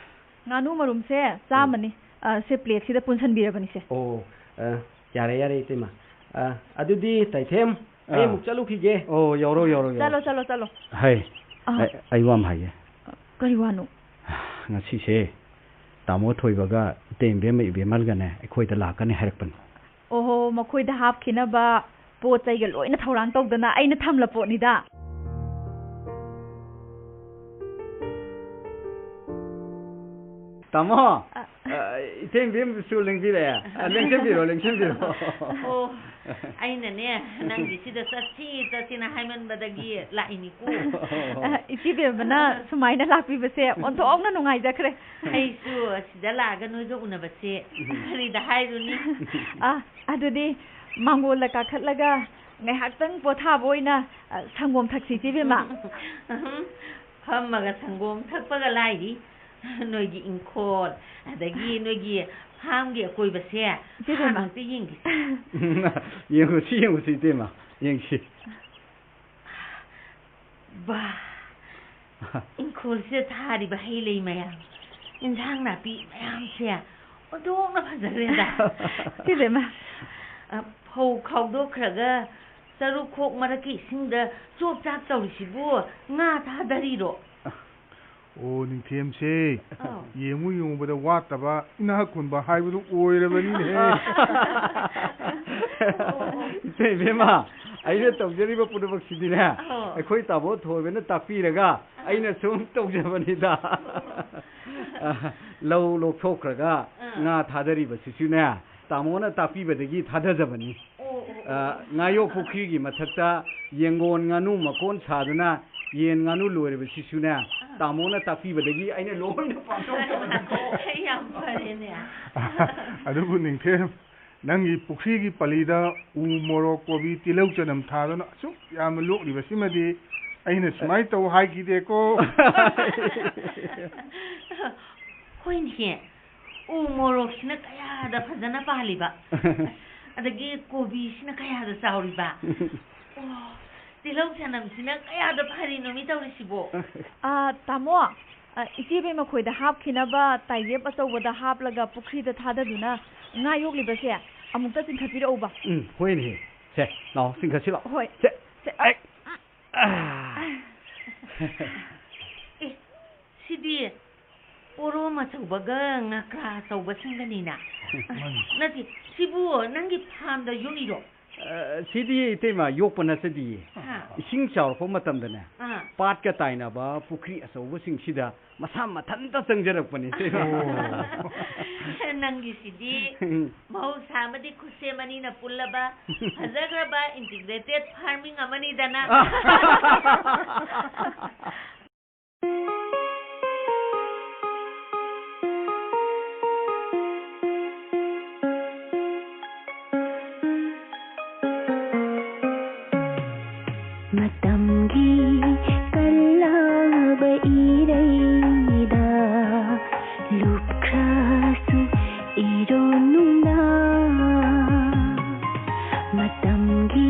ꯉꯥꯅꯨ ꯃꯔꯨꯝꯁꯦ ꯆꯥꯝꯃꯅꯤ꯫ ꯑ, ꯁꯦ, ꯄ꯭ꯂꯦꯠꯁꯤꯗ ꯄꯨꯟꯁꯟꯕꯤꯔꯕꯅꯤꯁꯦ꯫ ꯑꯣ, ꯑ, ꯌꯥꯔꯦ, ꯌꯥꯔꯦ, ꯏꯇꯩꯃ꯫ ꯑ, ꯑꯗꯨꯗꯤ ꯇꯥꯏꯊꯦꯝ, ꯑꯩ ꯑꯥ꯫ ꯑꯃꯨꯛ ꯆꯠꯂꯨꯈꯤꯒꯦ꯫ ꯑꯣ, ꯌꯧꯔꯣ, ꯌꯧꯔꯣ, ꯌꯧꯔꯣ꯫ ꯆꯠꯂꯣ, ꯆꯠꯂꯣ, ꯆꯠꯂꯣ꯫ ꯍꯩ, ꯑꯥ꯫ ꯑꯩ, ꯑꯩ ꯋꯥ ꯑꯃ ꯍꯥꯏꯒꯦ꯫ ꯀꯔꯤ ꯋꯥꯅꯣ? ꯉꯁꯤꯁꯦ ꯇꯥꯃꯣ ꯊꯣꯏꯕꯒ ꯏꯇꯩ ꯏꯕꯦꯝꯃ ꯏꯕꯦꯝꯃꯜꯒꯅꯦ ꯑꯩꯈꯣꯏꯗ ꯂꯥꯛꯀꯅꯤ ꯍꯥꯏꯔꯛꯄꯅꯤ꯫ ꯑꯣꯍꯣ, ꯃꯈꯣꯏꯗ ꯍꯥꯞꯈꯤꯅꯕ ꯄꯣꯠ ꯆꯩꯒ ꯂꯣꯏꯅ ꯊꯧꯔꯥꯡ ꯇꯧꯗꯅ ꯑꯩꯅ ꯊꯝꯂ ꯄꯣꯠꯅꯤꯗ꯫ ꯇꯥꯃꯣ, ꯑ, ꯑ, ꯏꯊꯦꯡ ꯏꯕꯦꯝꯁꯨ ꯂꯦꯡꯕꯤꯔꯛꯑꯦ꯫ ꯑ, ꯂꯦꯡꯁꯤꯟꯕꯤꯔꯣ, ꯂꯦꯡꯁꯤꯟꯕꯤꯔꯣ꯫ ꯑꯣ, ꯑꯩꯅꯅꯦ, ꯅꯪꯒꯤꯁꯤꯗ ꯆꯠꯁꯤ, ꯆꯠꯁꯤꯅ ꯍꯥꯏꯃꯟꯕꯗꯒꯤ ꯂꯥꯛꯏꯅꯤꯀꯣ꯫ ꯑ, ꯏꯆꯦ ꯕꯦꯝꯃꯅ ꯁꯨꯃꯥꯏꯅ ꯂꯥꯛꯄꯤꯕꯁꯦ ꯑꯣꯟꯊꯣꯛꯅ ꯅꯨꯡꯉꯥꯏꯖꯈ꯭ꯔꯦ꯫ ꯑꯩꯁꯨ ꯁꯤꯗ ꯂꯥꯛꯑꯒ ꯅꯣꯏꯒ ꯎꯅꯕꯁꯦ ꯀꯔꯤꯗ ꯍꯥꯏꯔꯨꯅꯤ꯫ ꯑ, ꯑꯗꯨꯗꯤ ꯃꯥꯡꯒꯣꯜꯗ ꯀꯥꯈꯠꯂꯒ ꯉꯥꯏꯍꯥꯛꯇꯪ ꯄꯣꯊꯥꯕ ꯑꯣꯏꯅ, ꯑ, ꯁꯪꯒꯣꯝ ꯊꯛꯁꯤ, ꯏꯆꯦ ꯕꯦꯝꯃ꯫ ꯎꯝ, ꯐꯝꯃꯒ ꯁꯪꯒꯣꯝ ꯊꯛꯄꯒ ꯂꯥꯏꯔꯤ꯫ ꯅꯣꯏꯒꯤ ꯏꯪꯈꯣꯜ, ꯑꯗꯒꯤ ꯅꯣꯏꯒꯤ ꯐꯥꯝꯒꯤ ꯑꯀꯣꯏꯕꯁꯦ ꯏꯆꯦ ꯕꯦꯝꯃ꯫ ꯍꯥꯟꯅ ꯑꯝꯇ ꯌꯦꯡꯒꯦ꯫ ꯌꯦꯡꯉꯨꯁꯤ, ꯌꯦꯡꯉꯨꯁꯤ, ꯏꯇꯩꯃ, ꯌꯦꯡꯁꯤ꯫ ꯕꯥ, ꯏꯪꯈꯣꯜꯁꯤꯗ ꯊꯥꯔꯤꯕ ꯍꯩ ꯂꯩ ꯃꯌꯥꯝ, ꯏꯟꯁꯥꯡ ꯅꯥꯄꯤ ꯃꯌꯥꯝꯁꯦ ꯑꯣꯟꯊꯣꯛꯅ ꯐꯖꯈ꯭ꯔꯦꯗ꯫ ꯏꯆꯦ ꯕꯦꯝꯃ꯫ ꯑ, ꯐꯧ ꯈꯥꯎꯗꯣꯛꯈ꯭ꯔꯒ ꯆꯔꯨꯈꯣꯛ ꯃꯔꯛꯀꯤ ꯏꯁꯤꯡꯗ ꯆꯣꯞ ꯆꯥꯞ ꯇꯧꯔꯤꯁꯤꯕꯨ ꯉꯥ ꯊꯥꯗꯔꯤꯔꯣ? ꯑꯣ, ꯅꯤꯡꯊꯦꯝꯁꯦ, ꯑꯧ꯫ ꯌꯦꯡꯉꯨ ꯌꯦꯡꯉꯨꯕꯗ ꯋꯥꯠꯇꯕ ꯏꯅꯥꯛ ꯈꯨꯟꯕ ꯍꯥꯏꯕꯗꯨ ꯑꯣꯏꯔꯕꯅꯤꯅꯦꯍꯦ꯫ ꯏꯆꯦ ꯏꯕꯦꯝꯃ, ꯑꯩꯅ ꯇꯧꯖꯔꯤꯕ ꯄꯨꯝꯅꯃꯛꯁꯤꯗꯤꯅꯦ, ꯑꯧ꯫ ꯑꯩꯈꯣꯏ ꯇꯥꯃꯣ ꯊꯣꯏꯕꯅ ꯇꯥꯛꯄꯤꯔꯒ ꯑꯩꯅ ꯁꯨꯝ ꯇꯧꯖꯕꯅꯤꯗ꯫ ꯂꯧ ꯂꯣꯛꯊꯣꯛꯈ꯭ꯔꯒ ꯑꯥ꯫ ꯉꯥ ꯊꯥꯗꯔꯤꯕꯁꯤꯁꯨꯅꯦ, ꯇꯥꯃꯣꯅ ꯇꯥꯛꯄꯤꯕꯗꯒꯤ ꯊꯥꯗꯖꯕꯅꯤ꯫ ꯑꯣ, ꯑꯣ, ꯑꯣ꯫ ꯑ, ꯉꯥꯌꯣꯛ ꯄꯨꯈ꯭ꯔꯤꯒꯤ ꯃꯊꯛꯇ ꯌꯦꯡꯒꯣꯟ ꯉꯥꯅꯨ ꯃꯀꯣꯟ ꯁꯥꯗꯨꯅ ꯌꯦꯟ ꯉꯥꯅꯨ ꯂꯣꯏꯔꯤꯕꯁꯤꯁꯨꯅꯦ, ꯑꯥ꯫ ꯇꯥꯃꯣꯅ ꯇꯥꯛꯄꯤꯕꯗꯒꯤ ꯑꯩꯅ ꯂꯣꯏꯅ ꯄꯥꯡꯊꯣꯛꯆꯕꯅꯤꯀꯣ꯫ ꯌꯥꯝ ꯐꯔꯦꯅꯦ꯫ ꯑꯗꯨꯕꯨ ꯅꯤꯡꯊꯦꯝ, ꯅꯪꯒꯤ ꯄꯨꯈ꯭ꯔꯤꯒꯤ ꯄꯂꯤꯗ ꯎ ꯃꯣꯔꯣꯛ, ꯀꯣꯕꯤ, ꯇꯤꯜꯍꯧ, ꯆꯅꯝ ꯊꯥꯗꯨꯅ ꯑꯁꯨꯛ ꯌꯥꯝꯅ ꯂꯣꯛꯂꯤꯕꯁꯤꯃꯗꯤ ꯑꯩꯅ ꯁꯨꯃꯥꯏꯅ ꯇꯧ ꯍꯥꯏꯈꯤꯗꯦꯀꯣ꯫ ꯍꯣꯏꯅꯦ, ꯎ ꯃꯣꯔꯣꯛꯁꯤꯅ ꯀꯌꯥꯗ ꯐꯖꯅ ꯄꯥꯜꯂꯤꯕ, ꯑꯗꯒꯤ ꯀꯣꯕꯤꯁꯤꯅ ꯀꯌꯥꯗ ꯆꯥꯎꯔꯤꯕ, ꯑꯣ, ꯇꯤꯜꯍꯧ ꯆꯅꯝꯁꯤꯅ ꯀꯌꯥꯗ ꯐꯔꯤꯅꯣ ꯃꯤ ꯇꯧꯔꯤꯁꯤꯕꯣ? ꯑꯥ, ꯇꯥꯃꯣ, ꯑ, ꯏꯆꯦ ꯏꯕꯦꯝꯃ ꯈꯣꯏꯗ ꯍꯥꯞꯈꯤꯅꯕ ꯇꯥꯏꯒꯦꯞ ꯑꯆꯧꯕꯗ ꯍꯥꯞꯂꯒ ꯄꯨꯈ꯭ꯔꯤꯗ ꯊꯥꯗꯗꯨꯅ ꯉꯥ ꯌꯣꯛꯂꯤꯕꯁꯦ ꯑꯃꯨꯛꯇ ꯆꯤꯡꯈꯠꯄꯤꯔꯛꯎꯕ꯫ ꯎꯝ, ꯍꯣꯏꯅꯦ꯫ ꯁꯦ, ꯂꯥꯛꯑꯣ, ꯆꯤꯡꯈꯠꯁꯤ ꯂꯥꯛꯑꯣ꯫ ꯍꯣꯏ꯫ ꯁꯦ꯫ ꯁꯦ꯫ ꯑꯩ꯫ ꯑ꯫ ꯑꯦ, ꯁꯤꯗꯤ ꯄꯣꯔꯣꯝ ꯑꯆꯧꯕꯒ ꯉꯀ꯭ꯔꯥ ꯑꯆꯧꯕꯁꯤꯡꯒꯅꯤꯅ꯫ ꯃꯥꯅꯤ꯫ ꯅꯠꯇꯦ, ꯁꯤꯕꯨ ꯅꯪꯒꯤ ꯐꯥꯝꯗ ꯌꯣꯛꯏꯔꯣ? ꯑ, ꯁꯤꯗꯤ ꯏꯇꯩꯃ, ꯌꯣꯛꯄ ꯅꯠꯆꯗꯤꯌꯦ꯫ ꯍꯥ꯫ ꯏꯁꯤꯡ ꯆꯥꯎꯔꯛꯄ ꯃꯇꯝꯗꯅꯦ, ꯑꯥ꯫ ꯄꯥꯠꯀ ꯇꯥꯏꯅꯕ ꯄꯨꯈ꯭ꯔꯤ ꯑꯆꯧꯕꯁꯤꯡꯁꯤꯗ ꯃꯁꯥ ꯃꯊꯟꯇ ꯆꯪꯖꯔꯛꯄꯅꯤ, ꯏꯇꯩꯃ꯫ ꯑꯣ꯫ ꯅꯪꯒꯤꯁꯤꯗꯤ ꯃꯍꯧꯁꯥ ꯑꯃꯗꯤ ꯈꯨꯠꯁꯦꯝ ꯑꯅꯤꯅ ꯄꯨꯜꯂꯕ ꯐꯖꯈ꯭ꯔꯕ integrated farming ꯑꯃꯅꯤꯗꯅ꯫ ꯃꯇꯝꯒꯤ ꯀꯜꯂꯕ ꯏꯔꯩꯗ ꯂꯨꯞꯈ꯭ꯔꯁꯨ ꯏꯔꯣ ꯅꯨꯡꯗꯥꯡ꯫ ꯃꯇꯝꯒꯤ